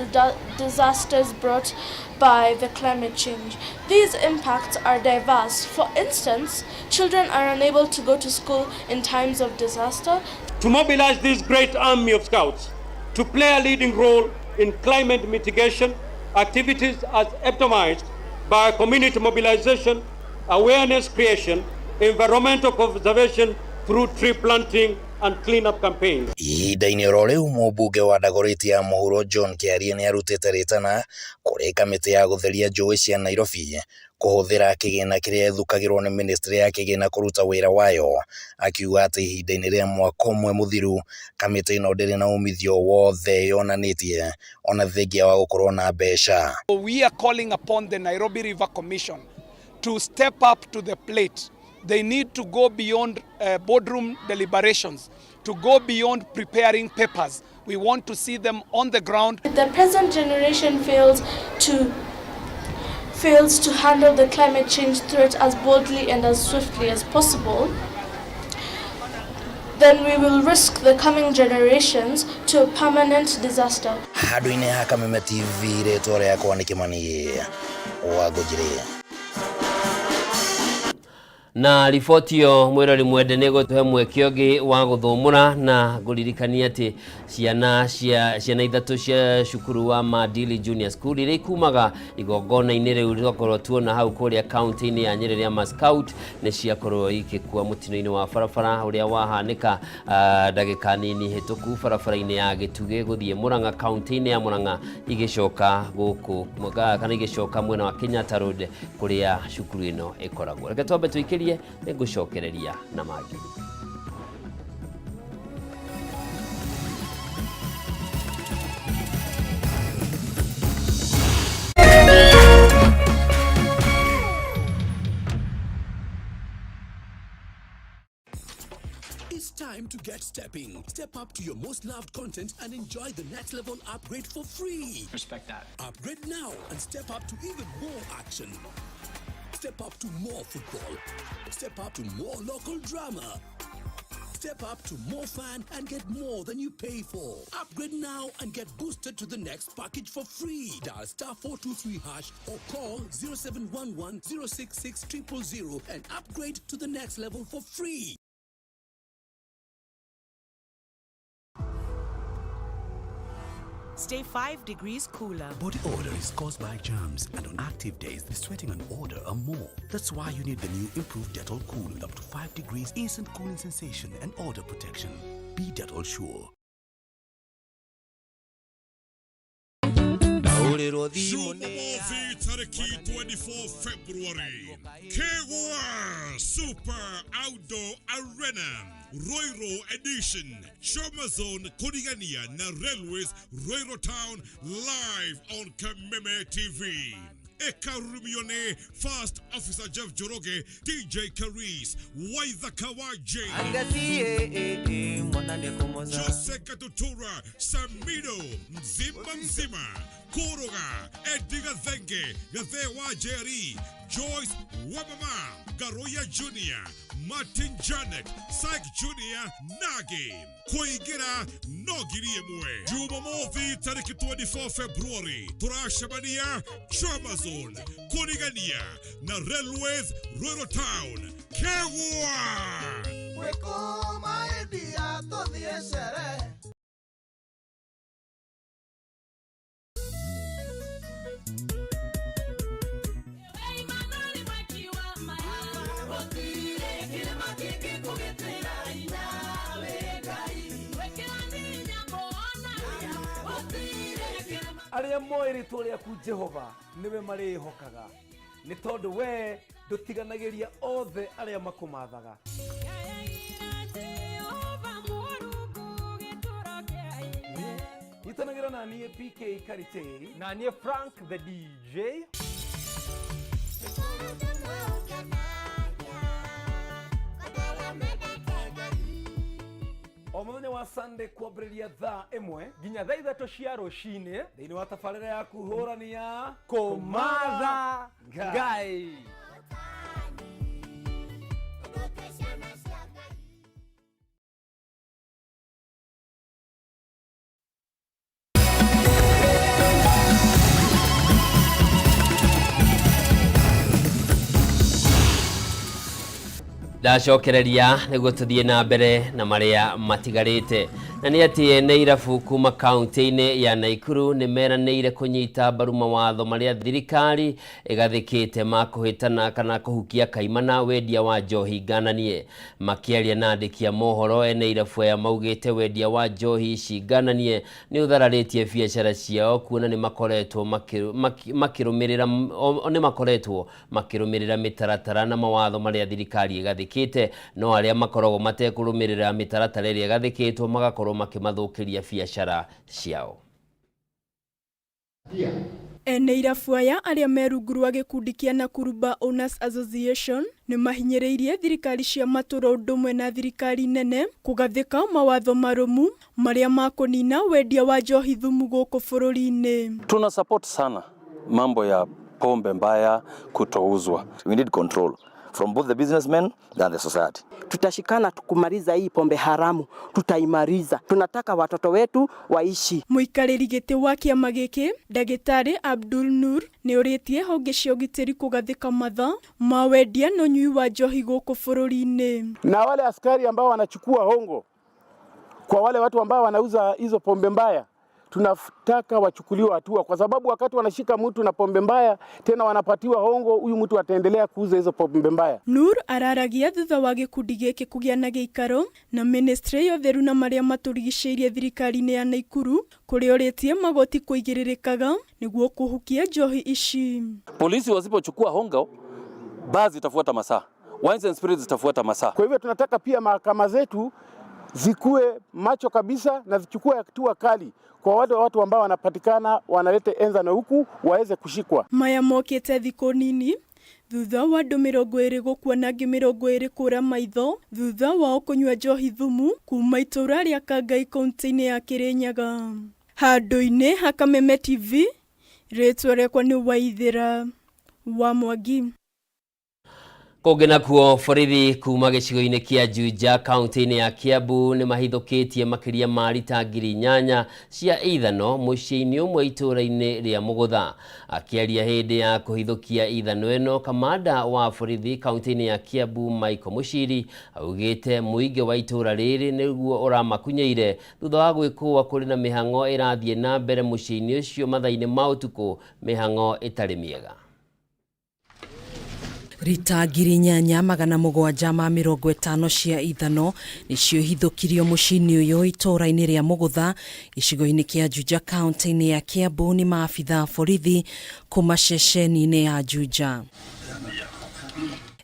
disasters brought by the climate change. These impacts are diverse. For instance, children are unable to go to school in times of disaster. To mobilize this great army of scouts to play a leading role in climate mitigation activities as epitomized by community mobilization, awareness creation, environmental conservation through tree planting and cleanup campaigns. Ihinda-inĩ oro rĩu mũmbunge wa Dagoretti ya mũhuro John Kĩarie nĩarutĩte rĩtana kũrĩ kamĩtĩ ya gũtheria njũĩ cia Nairobi kũhũthĩra kĩgĩna kĩrĩa ĩthukagĩrwo nĩ ministry ya kĩgĩna kũruta wĩra wayo, akiuga atĩ ihinda-inĩ rĩa mwaka ũmwe mũthiru kamĩtĩ ĩno ndĩrĩ na umithio wothe yonanĩtie ona thengia wa gũkorwo na mbeca. We are calling upon the Nairobi River Commission to step up to the plate. They need to go beyond boardroom deliberations, to go beyond preparing papers. We want to see them on the ground. If the present generation fails to handle the climate change threat as boldly and as swiftly as possible, then we will risk the coming generations to a permanent disaster. Handũ-inĩ ha Kameme TV rĩtwa rĩakwa nĩ Kĩmani wa Ngũnjiri. Na riboti ĩyo mwĩrori mwende nĩ gũtũhe mweke ũngĩ wa gũthũmũra na ngũririkania atĩ ciana cia ciana ithatũ cia cukuru wa Maadili Junior School iria ikumaga igongona-inĩ rĩu twakorwo tuona hau kũrĩa kaunti-inĩ ya Nyĩrĩ rĩa Mascout nĩ ciakorwo ikĩkua mũtino-inĩ wa barabara ũrĩa wahanĩka ndagĩka nini hĩtũku barabara-inĩ ya Gĩtugĩ gũthiĩ Murang'a kaunti-inĩ ya Murang'a igĩcoka gũkũ kana igĩcoka mwena wa Kenyatta Road kũrĩa cukuru ĩno ĩkoragwo. Reke twambe tũikĩrie nĩngũcokereria na mangĩ. It's time to get stepping. Step up to your most loved content and enjoy the next level upgrade for free. Respect that. Upgrade now and step up to even more action. Step up to more football. Step up to more local drama. Step up to more fun and get more than you pay for. Upgrade now and get boosted to the next package for free. Dial star 423 hash or call 0711 066 000 and upgrade to the next level for free. Stay 5 degrees cooler. Body odor is caused by germs, and on active days, the sweating and odor are more. That's why you need the new improved Dettol Cool with up to 5 degrees instant cooling sensation and odor protection. Be Dettol sure. Jumamosi tariki 24 February, Kegwa Super Outdoor Arena, Roiro Edition, Chomazone Kurigania na Railways Roiro Town live on Kameme TV. Ekarumione, First Officer Jeff Joroge, DJ Karis, Waitha Kawaje, Jose Katutura, Samido, Mzima Mzima, Koroga, Eddie Gathenge, Gathewa Jerry, Joyce Wamama, Garoya Jr., Martin Janet, Syke Jr., Nagi, Koigira, Nogiri Emwe. Jumamothi tariki 24 February, Turashamania, Chomazone, Korigania, na Railways, Rural Town, Kegwa! Arĩa moĩ rĩtwa rĩaku Jehova nĩwe marĩĩhokaga, nĩ tondũ we ndũtiganagĩria othe arĩa makũmathaga. Nyitanagĩra na niĩ PK Karitei na niĩ Frank the DJ. O mũthenya wa Sunday kwambĩrĩria thaa 1 nginya thaa 3 cia rũcinĩ thĩinĩ wa tabarĩra ya kũhũrania Kũmatha Ngai. Ndacokereria nĩguo tũthiĩ na mbere na marĩa matigarĩte. Na nĩ atĩ ene irabu kuma kaunti-inĩ ya Naikuru nĩ meranĩire kũnyita mbaru mawatho marĩa thirikari ĩgathĩkĩte ma kũhĩtana kana kũhukia kaimana wendia wa njohi ngananie. Makĩaria na andĩki a mohoro ene irabu aya maugĩte wendia wa njohi ici ngananie nĩ ũthararĩtie biacara ciao kuona nĩ makoretwo makĩrũmĩrĩra nĩ makoretwo makĩrũmĩrĩra mĩtaratara na mawatho marĩa thirikari ĩgathĩkĩte, no arĩa makoragwo matekũrũmĩrĩra mĩtaratara ĩrĩa ĩgathĩkĩtwo magakorwo makĩmathũkĩria biacara ciao. Ene irabu aya arĩa me rungu rwa gĩkundi kĩa Nakuru Bar Owners Association nĩ mahinyĩrĩirie thirikari cia matũra ũndũ ũmwe na thirikari nene kũgathĩka mawatho marũmu marĩa makũnina wendia wa njohi thumu gũkũ bũrũri-inĩ. Tuna support sana mambo ya pombe mbaya kutouzwa. We need control from both the businessmen and the society. Tutashikana kumaliza hii pombe haramu, tutaimaliza. Tunataka watoto wetu waishi. Mũikarĩri gĩtĩ wa kĩama gĩkĩ ndagĩtarĩ Abdul Nur nĩ ũrĩtie honge cia ũgitĩri kũgathĩka mathaa ma wendia na ũnyui wa njohi gũkũ bũrũri-inĩ. Na wale askari ambao wanachukua hongo kwa wale watu ambao wanauza hizo pombe mbaya, tunataka wachukuliwe hatua, kwa sababu wakati wanashika mtu na pombe mbaya tena wanapatiwa hongo, huyu mtu ataendelea kuuza hizo pombe mbaya. Nur araragia thutha wa gĩkundi gĩkĩ kũgĩa na gĩikaro na ministry ya ũtheru na marĩa matũrigicĩirie thirikari-inĩ ya Naikuru kũrĩa ũrĩtie magoti kũigĩrĩrĩkaga nĩguo kũhukia njohi ici. Polisi wasipochukua hongo, baa zitafuata masaa, wines and spirits zitafuata masaa. Kwa hivyo tunataka pia mahakama zetu zikuwe macho kabisa na zichukue hatua kali kwa wale watu ambao wanapatikana wanalete enza na huku waweze kushikwa. Maya mokĩte thikũ nini thutha wa andũ 20 gũkua na angĩ 20 kũra maitho thutha wao kũnyua njohi thumu kuma itũra rĩa Kangai kaunti-inĩ ya Kĩrĩnyaga. Handũ-inĩ ha Kameme TV, rĩtwa rĩakwa nĩ Waithĩra wa Mwangi. Kũngĩ nakuo borithi kuma gĩcigo-inĩ kĩa Juja kaunti-inĩ ya Kiambu nĩ mahithũkĩtie makĩria ma rita 8,000 cia ithano mũciĩ-inĩ ũmwe itũũra-inĩ rĩa Mũgũtha. Akĩaria hĩndĩ ya kũhithũkia ithano ĩno, kamanda wa borithi kaunti-inĩ ya Kiambu Michael Muchiri augĩte mũingĩ wa itũũra rĩrĩ nĩguo ũramakunyeire thutha wa gwĩkũa kũrĩ na mĩhang'o ĩrathiĩ na mbere mũciĩ-inĩ ũcio mathaa-inĩ ma ũtukũ, mĩhang'o ĩtarĩ mĩega. Rita 8750 cia ithano nĩcio ihithũkirio mũciĩ-inĩ ũyũ itũũra-inĩ rĩa Mũgũtha gĩcigo-inĩ kĩa Juja kaunti-inĩ ya Kiambu nĩ maabitha a borithi kuma ceceni-inĩ ya Juja.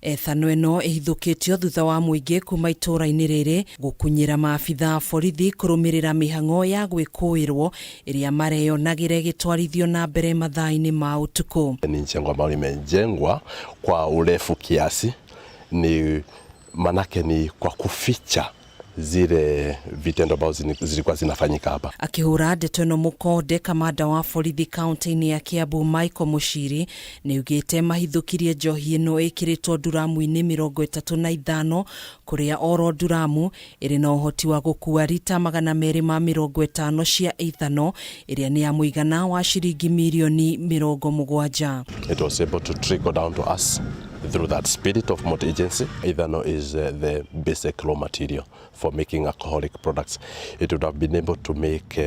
Ethano ĩno ĩhithũkĩtio thutha wa mũingĩ kuma itũũra-inĩ rĩrĩ gũkunyĩra maabitha a borithi kũrũmĩrĩra mĩhang'o ya gwĩkũĩrwo ĩrĩa mareyonagĩra ĩgĩtwarithio na mbere mathaa-inĩ ma ũtukũ. Ni jengo ambalo limejengwa kwa urefu kiasi, ni manake ni kwa kuficha zile vitendo ambazo zilikuwa zinafanyika hapa. Akihura ndeto ĩno mũkonde, kamanda wa borithi kaunti-inĩ ya Kiambu Michael Muchiri nĩaugĩte mahithũkirie njohi ĩno ĩkĩrĩtwo nduramu-inĩ 35 kũrĩa oro nduramu ĩrĩ na ũhoti wa gũkua rita 250 cia ithano ĩrĩa nĩ ya mũigana wa ciringi mirioni 70. It was able to trickle down to us through that spirit of multi-agency. Ethanol is the basic raw material for making alcoholic products. It would have been able to make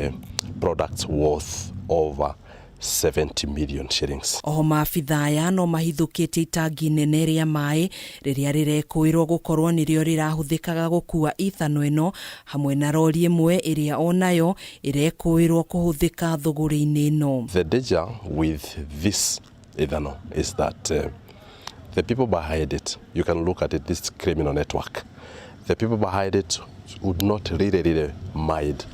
products worth over 70 million shillings. Oho maabitha aya no mahithũkĩtie itangi nene rĩa maĩ rĩrĩa rĩrekũĩrwo gũkorwo nĩrĩo rĩrahũthĩkaga gũkua ithano ĩno hamwe na rori ĩmwe ĩrĩa onayo ĩrekũĩrwo kũhũthĩka thũgũrĩ-inĩ ĩno. The danger with this ethanol is that the people behind it, you can look at it, this criminal network, the people behind it would not really, really mind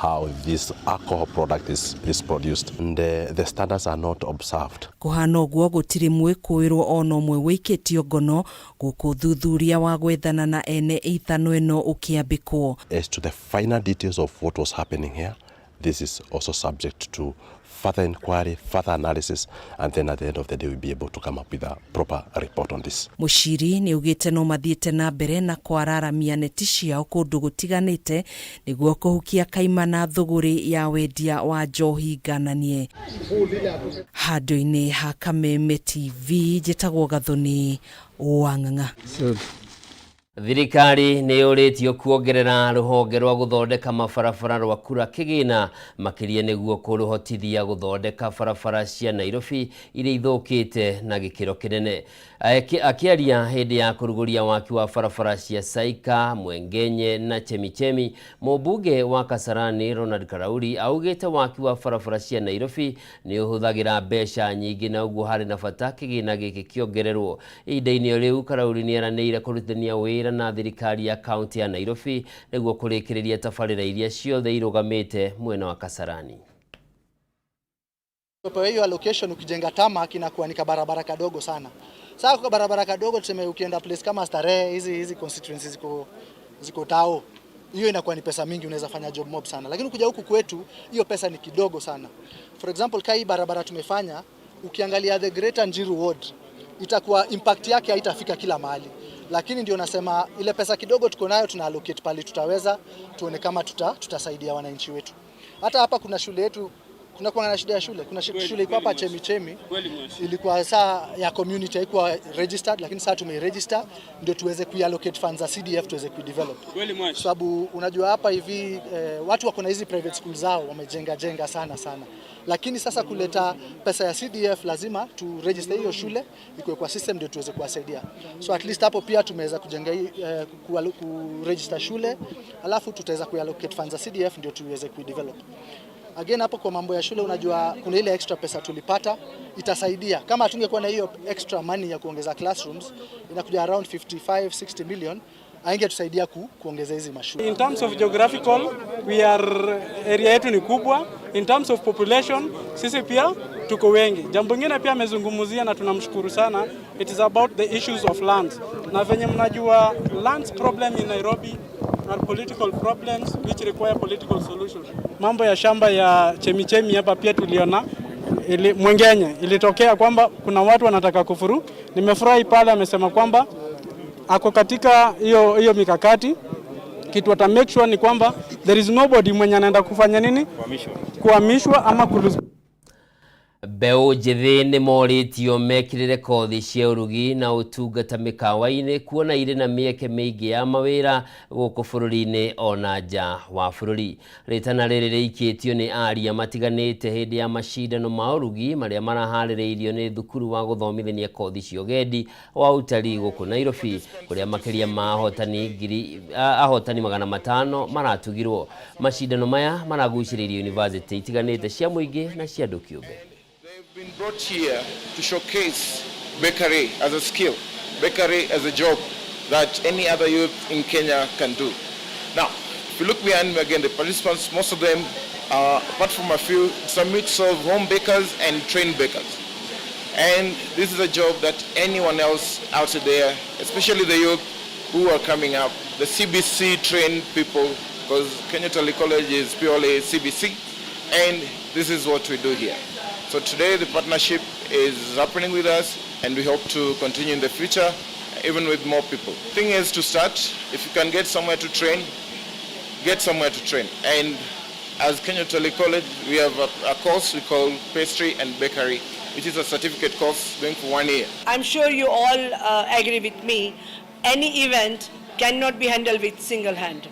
how this alcohol product is produced, and the standards are not observed. Kũhana ũguo gũtirĩ mwĩkũĩrwo ona ũmwe wĩikĩtio ngono gũkũ thuthuria wa gwethana na ene ithano ĩno ũkĩambĩkwo. As to the final details of what was happening here, this is also subject to further inquiry, further analysis, and then at the end of the day we'll be able to come up with a proper report on this. Muchiri nĩ augĩte no mathiĩte na mbere na kwararamia neti ciao kũndũ gũtiganĩte nĩguo kũhukia kaimana thũgũrĩ ya wendia wa njohi ngananie. Handũ-inĩ ha Kameme TV njĩtagwo Gathoni wa Ng'ang'a. Thirikari nĩ yũrĩtio kuongerera rũhonge rwa gũthondeka mabarabara rwa kura kĩgĩna makĩria nĩguo kũrũhotithia gũthondeka barabara cia Nairobi iria ithũkĩte na gĩkĩro kĩnene. Akĩaria hĩndĩ ya kũrugũria waki wa barabara cia Saika, Mwengenye na Chemichemi, mũmbunge wa Kasarani Ronald Karauri augĩte waki wa barabara cia Nairobi nĩ ũhũthagĩra mbeca nyingĩ na ũguo harĩ na bata kĩgĩna gĩkĩ kĩongererwo. Ihinda-inĩ o rĩu Karauri nĩ eranĩire kũrutithania wĩra na thirikari ya kaunti ya Nairobi nĩguo kũrĩkĩrĩria tabarĩra iria ciothe irũgamĩte mwena wa Kasarani. Kwa hiyo allocation ukijenga tarmac inakuwa ni barabara kadogo sana. Sasa kwa barabara kadogo tuseme ukienda place kama Starehe, hizi constituencies ziko tao, hiyo inakuwa ni pesa mingi, unaweza fanya job mob sana. Lakini ukija huku kwetu hiyo pesa ni kidogo sana. For example, kai barabara tumefanya, ukiangalia the Greater Njiru Ward itakuwa impact yake haitafika kila mahali. Lakini ndio nasema ile pesa kidogo tuko nayo tuna allocate pale tutaweza, tuone kama tutasaidia wananchi wetu. Hata hapa kuna shule yetu, kuna kuwa na shida ya shule, kuna shule iko hapa Chemichemi, ilikuwa saa ya community haikuwa registered, lakini saa tumeregister ndio tuweze kuallocate funds za CDF tuweze kuidevelop. Sababu unajua hapa hivi watu wako na hizi private school zao wamejenga jenga sana sana. Lakini sasa kuleta pesa ya CDF lazima tu register hiyo shule ikuwe kwa system ndio tuweze kuwasaidia. So at least hapo pia tumeweza kujenga ku register shule, alafu tutaweza kuallocate funds za CDF ndio tuweze kuidevelop. Again hapo kwa mambo ya shule, unajua kuna ile extra pesa tulipata itasaidia. Kama hatungekuwa na hiyo extra money ya kuongeza classrooms, inakuja around 55 60 million, haingetusaidia kuongeza hizi mashule. In terms of geographical, we are area yetu ni kubwa. In terms of population, sisi pia tuko wengi. Jambo lingine pia amezungumzia na tunamshukuru sana, it is about the issues of lands. Na venye mnajua lands problem in Nairobi are political problems which require political solution. Mambo ya shamba ya Chemichemi hapa pia tuliona Mwengenye ilitokea kwamba kuna watu wanataka kufuru. Nimefurahi pale amesema kwamba ako katika hiyo mikakati. Kitu ata make sure ni kwamba there is nobody mwenye anaenda kufanya nini, kuhamishwa ama kulose. Mbeũ njĩthĩ nĩ morĩtio mekĩrĩre kothi cia ũrugi na ũtungata mĩkawa-inĩ kuona irĩ na mĩeke mĩingĩ ya mawĩra gũkũ bũrũri-inĩ ona nja wa bũrũri. Rĩtana rĩrĩ rĩikĩtio nĩ aria matiganĩte hĩndĩ ya macindano ma ũrugi marĩa maraharĩrĩirio nĩ thukuru wa gũthomithania kothi cia ũgendi wa utalii gũkũ Nairobi, kũrĩa makĩria ma ahotani 500 maratugirwo. Macindano maya maragucĩrĩirie university itiganĩte cia mũingĩ na cia andũ kĩũmbe. Been brought here to showcase bakery as a skill, bakery as a job that any other youth in Kenya can do. Now, if you look behind me again, the participants, most of them, apart from a few, it's a mix of home bakers and trained bakers. And this is a job that anyone else out there, especially the youth who are coming up, the CBC trained people, because Kenya Utalii College is purely CBC, and this is what we do here. So today the partnership is happening with us, and we hope to continue in the future, even with more people. Thing is to start, if you can get somewhere to train, get somewhere to train. And as Kenya Utalii College, we have a course we call Pastry and Bakery, which is a certificate course going for 1 year. I'm sure you all agree with me. Any event cannot be handled with single hand,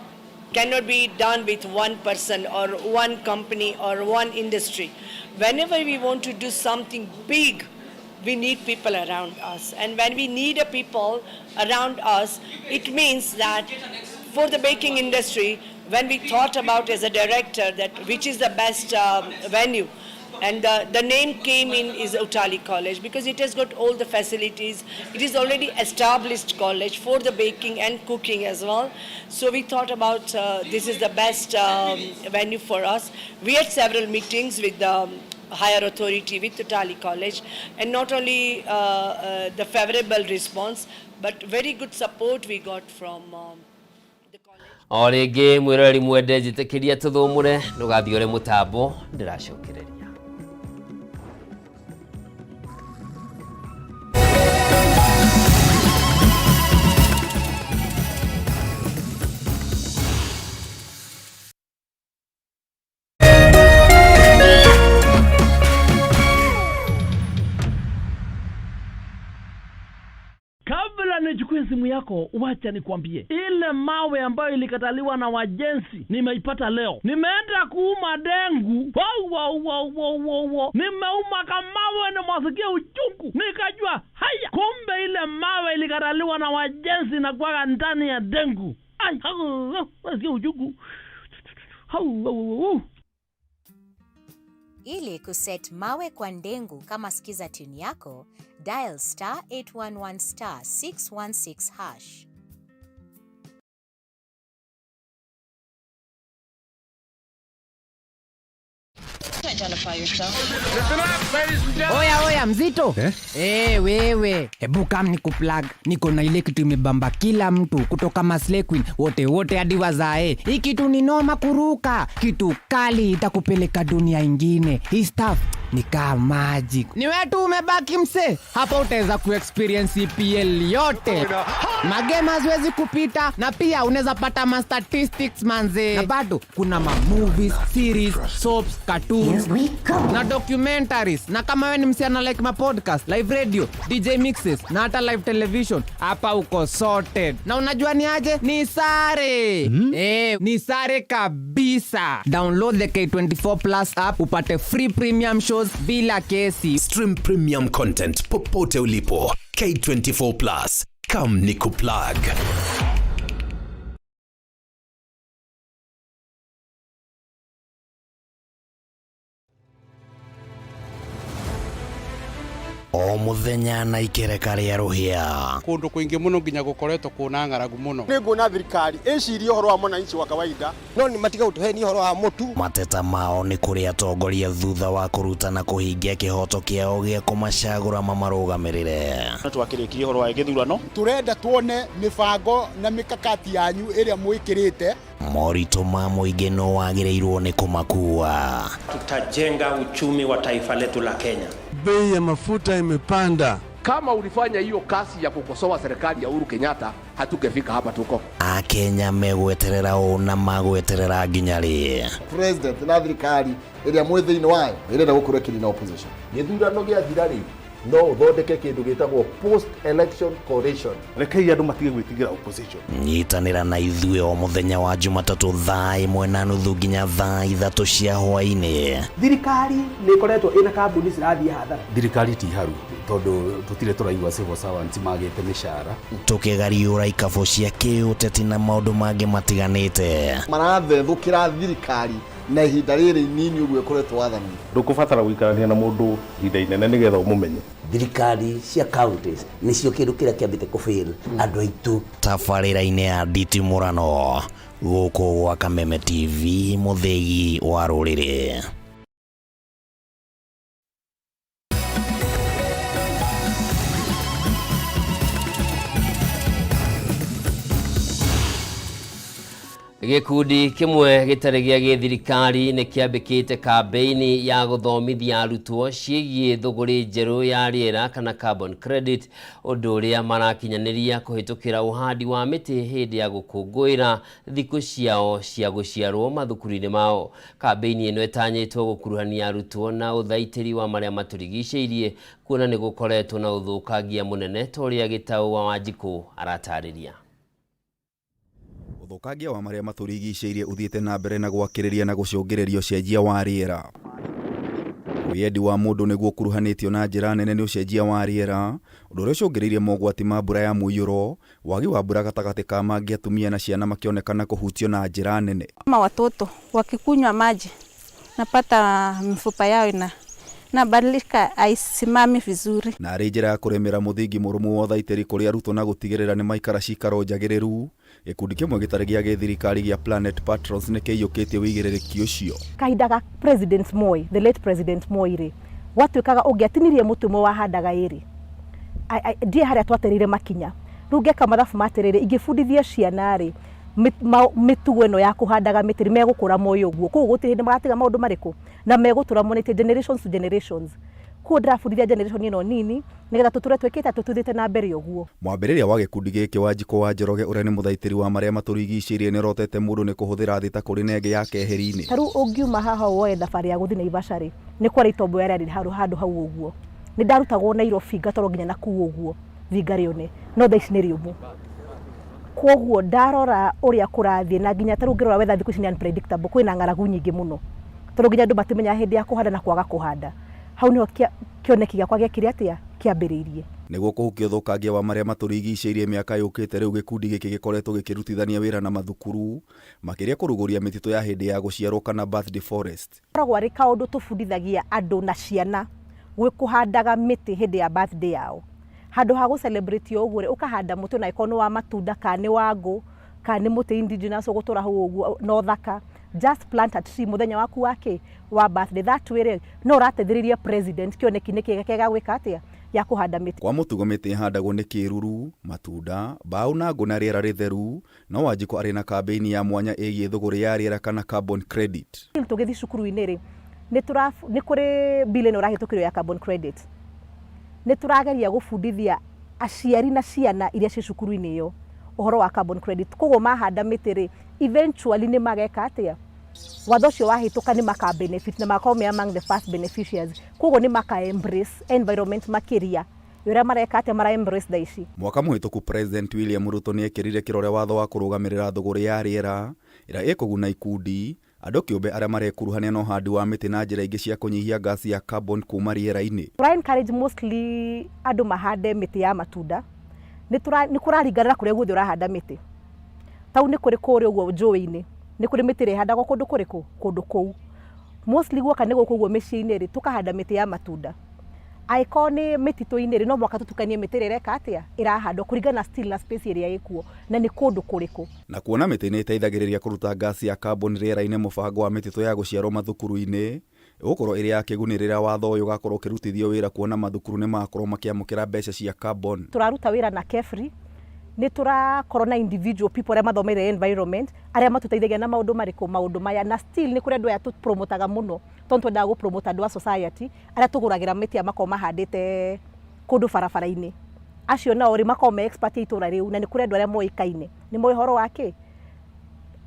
cannot be done with one person or one company or one industry. Whenever we want to do something big, we need people around us. And when we need a people around us, it means that for the baking industry, when we thought about as a director that which is the best venue, and the name came in is Utalii College, because it has got all the facilities. It is already established college for the baking and cooking as well. So we thought about this is the best venue for us. We had several meetings with the higher authority, with Utalii College, and not only the favorable response, but very good support we got from O rĩngĩ mwĩroreri mwende, njĩtĩkĩria tũthũmũre, ndũgathiĩ ũrĩ mũtambo, ndĩracokereria. Kabla nichukue simu yako, wacha nikwambie, ile mawe ambayo ilikataliwa na wajenzi nimeipata leo. Nimeenda kuuma dengu, wow, wow, wow, wow, wow, wow. Nimeuma kamawe, nimwasikia uchungu, nikajua haya, kumbe ile mawe ilikataliwa na wajenzi na kwaga ndani ya dengu. Ai, hau, hau, nasikia uchungu. Hau, hau, hau. Ili kuset mawe kwa ndengu kama skiza tune yako, dial star 811 star 616 hash. Oya oya mzito eh? Hey, wewe hebu kam ni kuplug niko na ile kitu imebamba kila mtu kutoka Maslay Queen wote wote hadi wazae. Hii kitu ni noma kuruka, kitu kali itakupeleka dunia ingine. Hii stuff ni kaa magic. Ni wewe tu umebaki mse, hapa utaweza kuexperience EPL yote, magame haziwezi kupita, na pia unaweza pata ma statistics manze, na bado kuna ma movies, series, soaps, cartoons na documentaries. Na kama wewe ni msichana like ma podcast, live radio, DJ mixes na hata live television, hapa uko sorted. Na unajua ni aje? Ni sare ni sare kabisa. Download the K24 Plus app upate free premium shows bila kesi. Stream premium content popote ulipo. K24 Plus. Come nikuplug. O muthenya na ikereka rĩa rũhĩa. Kundu kwingi muno nginya gukoretwo kuna ng'aragu muno. Nĩ nguona thirikari ĩcirie ũhoro wa mwananchi wa kawaida no nĩ matiga gũtũhenia ũhoro wa mũtu. Mateta mao nĩ kũrĩ atongoria thutha wa kũruta na kũhingia kĩhoto kĩao gĩa kũmacagũra mamarũgamĩrĩre. No twakĩrĩkirie ũhoro wa gĩthurano. Tũrenda tuone mĩbango na mĩkakati yanyu ĩrĩa mwĩkĩrĩte. Moritũ ma mũingĩ no wagĩrĩirwo nĩ kũmakua. Tutajenga uchumi wa taifa letu la Kenya. Bei ya mafuta imepanda. Kama ulifanya hiyo kazi ya kukosoa serikali ya Uhuru Kenyatta, hatungefika hapa tuko. Akenya megweterera ũ na magweterera nginya rĩ? President na thirikari ĩrĩa mwĩ thĩinĩ wayo ĩrenda gũkorwo ĩkĩnina opposition. Gĩthurano gĩathira rĩ, no ũthondeke kĩndũ gĩtagwo post election coalition. Rekei andũ matige gwĩtigĩra opposition. Nyitanĩra na ithuĩ o mũthenya wa Jumatatũ thaa 1:30 nginya thaa 3 cia hwaĩ-inĩ. Thirikari nĩ ĩkoretwo ĩna kambuni cirathiĩ hathara. Thirikari ti haru tondũ tũtirĩ tũraigua civil servants magĩte mĩcara. Tũkĩgariũra ikabũ cia kĩũteti na maũndũ mangĩ matiganĩte. Marathethũkĩra thirikari na ihinda rĩrĩ inini ũguo ĩkoretwo wathani. Ndũkũbatara gũikarania na mũndũ ihinda inene nĩgetha ũmũmenye. Thirikari cia counties nĩcio kĩndũ kĩrĩa kĩambĩte kũfail andũ aitũ. Tabarĩra-inĩ ya nditimũrano gũkũ gwa Kameme TV, mũthĩgi wa rũrĩrĩ. Gĩkundi kĩmwe gĩtarĩ gĩa gĩthirikari nĩ kĩambĩkĩte kambĩini ya gũthomithia arutwo ciĩgiĩ thũgũrĩ njerũ ya rĩera kana carbon credit, ũndũ ũrĩa marakinyanĩria kũhĩtũkĩra ũhandi wa mĩtĩ hĩndĩ ya gũkũngũĩra thikũ ciao cia gũciarwo mathukuru-inĩ mao. Kambĩini ĩno ĩtanyĩtwo gũkuruhania arutwo na ũthaitĩri wa marĩa matũrigicĩirie, kuona nĩ gũkoretwo na ũthũkangia mũnene ta ũrĩa Gĩtaũ wa Wanjikũ aratarĩria. Ũthũkangia wa marĩa matũrigicĩirie ũthiĩte na mbere na gwakĩrĩria na gũcũngĩrĩria ũcenjia wa rĩera. Wĩyendi wa mũndũ nĩguo ũkuruhanĩtio na njĩra nene nĩ ũcenjia wa rĩera, ũndũ ũrĩa ũcũngĩrĩirie mogwati ma mbura ya mũiyũro, wagi wa mbura gatagatĩ ka mangĩ, atumia na ciana makĩonekana kũhutio na njĩra nene. Kama watoto wakikunywa maji napata mifupa yao ina nabadilika, haisimami vizuri. Na arĩ njĩra ya kũrĩmĩra mũthingi mũrũmu wa ũthaitĩri kũrĩ arutwo na gũtigĩrĩra nĩ maikara cikaro njagĩrĩru, gĩkundi kĩmwe gĩtarĩ gĩa gĩthirikari gĩa Planet Patrons nĩ kĩiyũkĩtie wĩigĩrĩrĩki ũcio. Kahinda ga President Moi, the late President Moi rĩ, gwatuĩkaga ũngĩatinirie mũtĩ ũmwe wahandaga ĩrĩ. Ndiĩ harĩa twatereire makinya. Rĩu ngeka mathabu ma atĩrĩrĩ, ingĩbundithia ciana rĩ, mĩtugo ĩno ya kũhandaga mĩtĩ rĩ, megũkũra moĩ ũguo. Koguo gũtirĩ hĩndĩ magatiga maũndũ marĩkũ, na megũtũra monete generations to generations. Koguo ndĩrabundithia generation ĩno nini, nĩgetha tũtũre twĩkĩte atĩ tũthiĩte na mbere ũguo. Mwambĩrĩria wa gĩkundi gĩkĩ Wanjikũ wa Njoroge ũrĩa nĩ mũthaitĩri wa marĩa matũrigicĩirie nĩorotete mũndũ nĩ kũhũthĩra thĩ ta kũrĩ na ĩngĩ ya keheri-inĩ. Ta rĩu ũngiuma haha woe thabarĩ ya gũthiĩ Naivasha rĩ, nĩ kwarĩ itombo ya rĩarĩ handũ hau ũguo. Nĩ ndarutagwo Nairobi ngatwarwo nginya nakũu ũguo. Thinga rĩone no thaa ici nĩ rĩũmũ. Kwoguo ndarora ũrĩa kũrathiĩ na nginya tarĩu ũngĩrora weather thikũ ici nĩ unpredictable, kwĩna ng'aragu nyingĩ mũno tondũ nginya andũ matimenyaga hĩndĩ ya kũhanda na kwaga kũhanda. Hau nĩho kĩoneki gĩakwa gĩekire atĩa? Kĩambĩrĩirie. Nĩguo kũhukia ũthũkangia wa marĩa matũrigicĩirie mĩaka yũkĩte rĩu gĩkundi gĩkĩ gĩkoretwo gĩkĩrutithania wĩra na mathukuru makĩria kũrugũria mĩtitũ ya hĩndĩ ya gũciarwo kana birthday forest. Gakoragwo arĩ kaũndũ tũbundithagia andũ na ciana gwĩ kũhandaga mĩtĩ hĩndĩ ya birthday yao. Handũ ha gũ celebrate o ũguo rĩ, ũkahanda mũtĩ ona angĩkorwo nĩ wa matunda kana nĩ wa ngũ kana nĩ mũtĩ indigenous ũgũtũra hau ũguo na ũthaka. Just plant a tree mũthenya waku wa kĩ? Wa birthday. That way rĩ, no ũrateithĩrĩria president kĩoneki-inĩ gĩake gĩa gwĩka atĩa? Gĩa kũhanda mĩtĩ. Kwa mũtugo mĩtĩ ĩhandagwo nĩ kĩruru, matunda, mbaũ na ngũ na rĩera rĩtheru, No Wanjikũ arĩ na kambĩini ya mwanya ĩgiĩ thũgũrĩ ya rĩera kana carbon credit. Tũgĩthiĩ cukuru-inĩ rĩ, nĩ tũra, nĩ kũrĩ bill ĩno ĩrahĩtũkirio ya carbon credit. Nĩ tũrageria gũbundithia aciari na ciana iria ciĩ cukuru-inĩ ĩyo ũhoro wa carbon credit. Koguo mahanda mĩtĩ rĩ, eventually nĩ mageka atĩa? Watho ũcio wahĩtũka nĩ maka benefit na magakorwo me among the first beneficiaries. Koguo nĩ maka embrace environment makĩria. Ũrĩa mareka atĩa mara embrace thaa ici. Mwaka mũhĩtũku President William Ruto nĩ ekĩrire kĩrore watho wa kũrũgamĩrĩra thũgũrĩ ya rĩera ĩrĩa ĩkũguna ikundi, andũ kĩũmbe arĩa marekuruhania na ũhandi wa mĩtĩ na njĩra ingĩ cia kũnyihia ngasi ya carbon kuma rĩera-inĩ. Tũra encourage mostly andũ mahande mĩtĩ ya matunda. Nĩ tũra, nĩ kũraringana na kũrĩa guothe ũrahanda mĩtĩ. Ta rĩu nĩ kũrĩ kũrĩa ũguo njũĩ-inĩ, nĩ kũrĩ mĩtĩ ĩrĩa ĩhandagwo kũndũ kũrĩkũ? Kũndũ kũu. Mostly guoka nĩ gũkũ ũguo mĩciĩ-inĩ rĩ, tũkahanda mĩtĩ ya matunda. Angĩkorwo nĩ mĩtitũ-inĩ rĩ, no mũhaka tũtukanie mĩtĩ ĩrĩa ĩreka atĩa? Ĩrahandwo kũringana na still na space ĩrĩa ĩkuo na nĩ kũndũ kũrĩkũ. Na kuona mĩtĩ nĩ ĩteithagĩrĩria kũruta ngasi ya carbon rĩera-inĩ mũbango wa mĩtitũ ya gũciarwo mathukuru-inĩ ĩgũkorwo ĩrĩ ya kĩguni rĩrĩa watho ũyũ ũgakorwo ũkĩrutithio wĩra kuona mathukuru nĩ magakorwo makĩamũkĩra mbeca cia carbon. Tũraruta wĩra na KEFRI, nĩ tũrakorwo na individual people arĩa mathomeire environment, arĩa matũteithagia na maũndũ marĩkũ? Maũndũ maya. Na still nĩ kũrĩ andũ aya tũ promote aga mũno tondũ nĩ twendaga gũ promote andũ a society, arĩa tũgũragĩra mĩtĩ ĩrĩa makoragwo mahandĩte kũndũ barabara-inĩ. Acio nao rĩ, makoragwo me expert a itũra rĩu na nĩ kũrĩ andũ arĩa moĩkaine, nĩ moĩ ũhoro wa kĩ?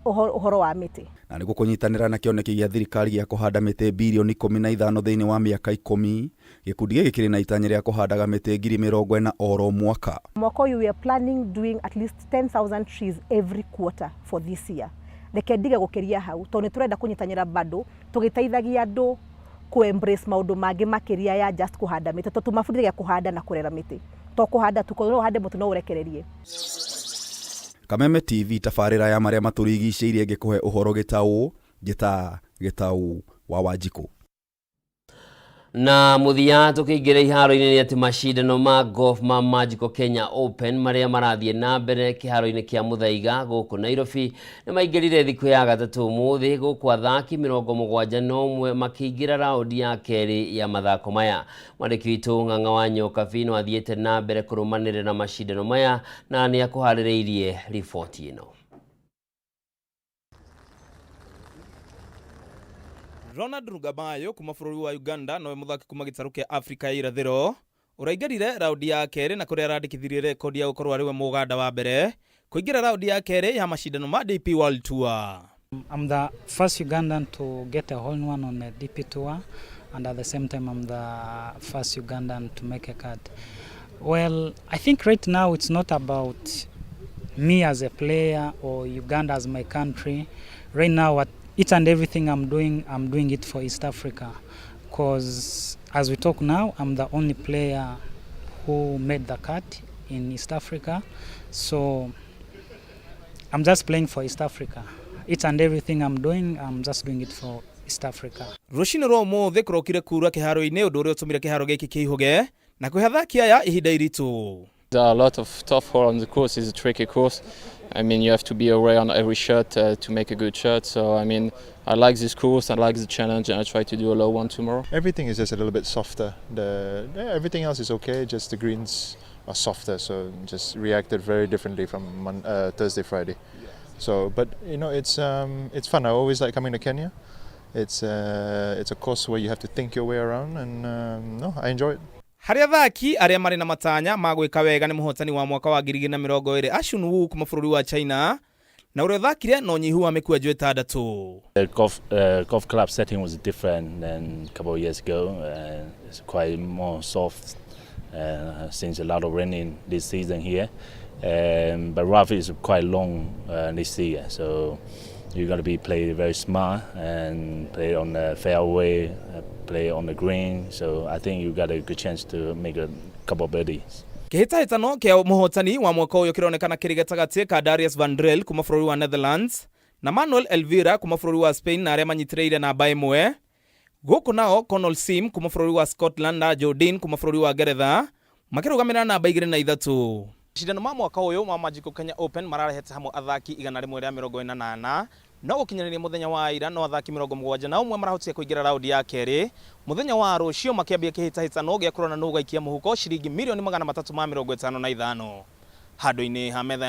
Ũhoro wa mĩtĩ. Na nĩguo kũnyitanĩra na kĩoneki gĩa thirikari gĩa kũhanda mĩtĩ birioni 15 thĩinĩ wa mĩaka ikũmi, gĩkundi gĩkĩ kĩrĩ na itanya rĩa kũhandaga mĩtĩ 40,000 oro mwaka. Mwaka ũyũ we are planning doing at least 10,000 trees every quarter for this year. Reke ndige gũkĩria hau tondũ nĩ tũrenda kũnyitanĩra bado tũgĩteithagia andũ kũ embrace maũndũ mangĩ makĩria ya just kũhanda mĩtĩ tondũ tũmabundithagia kũhanda na kũrera mĩtĩ to kũhanda tu no ũhande mũtĩ no ũrekererie. Kameme TV tabarĩra ya marĩa matũrigicĩirie ĩngĩkũhe ũhoro gĩtaũ, njĩta Gĩtaũ wa Wanjikũ. Na mũthia tũkĩingĩra iharo-inĩ nĩ atĩ macindano ma golf ma Magical Kenya Open marĩa marathiĩ na mbere kĩharo-inĩ kĩa Muthaiga gũkũ Nairobi nĩ maingĩrire thikũ ya gatatũ ũmũthĩ gũkũ athaki 71 makĩingĩra raundi ya kerĩ ya mathako maya. Mwandĩki witũ Ng'ang'a wa Nyokabi no athiĩte na mbere kũrũmanĩrĩra macindano maya na nĩ akũharĩrĩirie riboti ĩno. Ronald Rugabayo kuma bũrũri wa Uganda nowe mũthaki kuma gĩtarũ kĩa Afrika ya irathĩro ũraingĩrire raundi ya kerĩ na kũrĩa arandĩkithirie rekondi ya gũkorwo arĩ we mũganda wa mbere kũingĩra raundi ya kerĩ ya macindano ma DP World Tour. I'm the first Ugandan to get a hole in one on the DP Tour, and at the same time I'm the first Ugandan to make a cut. Well, I think right now it's not about me as a player or Uganda as my country. Right now, what each and everything I'm doing, I'm doing it for East Africa. Because as we talk now, I'm the only player who made the cut in East Africa. So I'm just playing for East Africa. Each and everything I'm doing, I'm just doing it for East Africa. Rũcinĩ rwa ũmũthĩ kũrokire kura kĩharo-inĩ ũndũ ũrĩa ũtũmire kĩharo gĩkĩ kĩihũge na kũhe athaki aya ihinda iritũ. There are a lot of tough holes on the course. It's a tricky course. I mean, you have to be aware on every shot to make a good shot. So, I mean, I like this course, I like the challenge, and I try to do a low one tomorrow. Everything is just a little bit softer. Everything else is okay, just the greens are softer, so just reacted very differently from Thursday, Friday. So, but you know, it's fun. I always like coming to Kenya. It's a course where you have to think your way around, and no, I enjoy it. Harĩ athaki arĩa marĩ na matanya ma gwĩka wega nĩ mũhotani wa mwaka wa 2020 Ashun Wu kuma bũrũri wa China na ũrĩa ũthakire na ũnyihu wa mĩkwanjo ĩtandatũ. The golf club setting was different than a couple of years ago. It's quite more soft. Since a lot of raining this season here, but rough is quite long this year, so you got to be play very smart and play on the fairway, play on the green. So I think you got a good chance to make a couple of birdies. Kĩhĩtahĩtano kĩa mũhotani wa mwaka ũyũ kĩronekana kĩrĩ gatagatĩ ka Darius Van Drel kuma bũrũri wa Netherlands na Manuel Elvira kuma bũrũri wa Spain, na arĩa manyitĩrĩire namba 1. Gũkũ nao Conal Sim kuma bũrũri wa Scotland na Jordin kuma bũrũri wa Ngeretha makĩrũgamĩrĩra namba 2 na 3. Macindano ma mwaka ũyũ ma Magical Kenya Open mararehete hamwe athaki 144, no gũkinyanĩria mũthenya wa ira no athaki 71 marahotire kũingĩra raundi ya kerĩ. Mũthenya wa rũciũ makĩambia kĩhĩtahĩtano gĩa kũrora nũ ũgaikia mũhuko ciringi mirioni 355 handũ-inĩ ha metha ya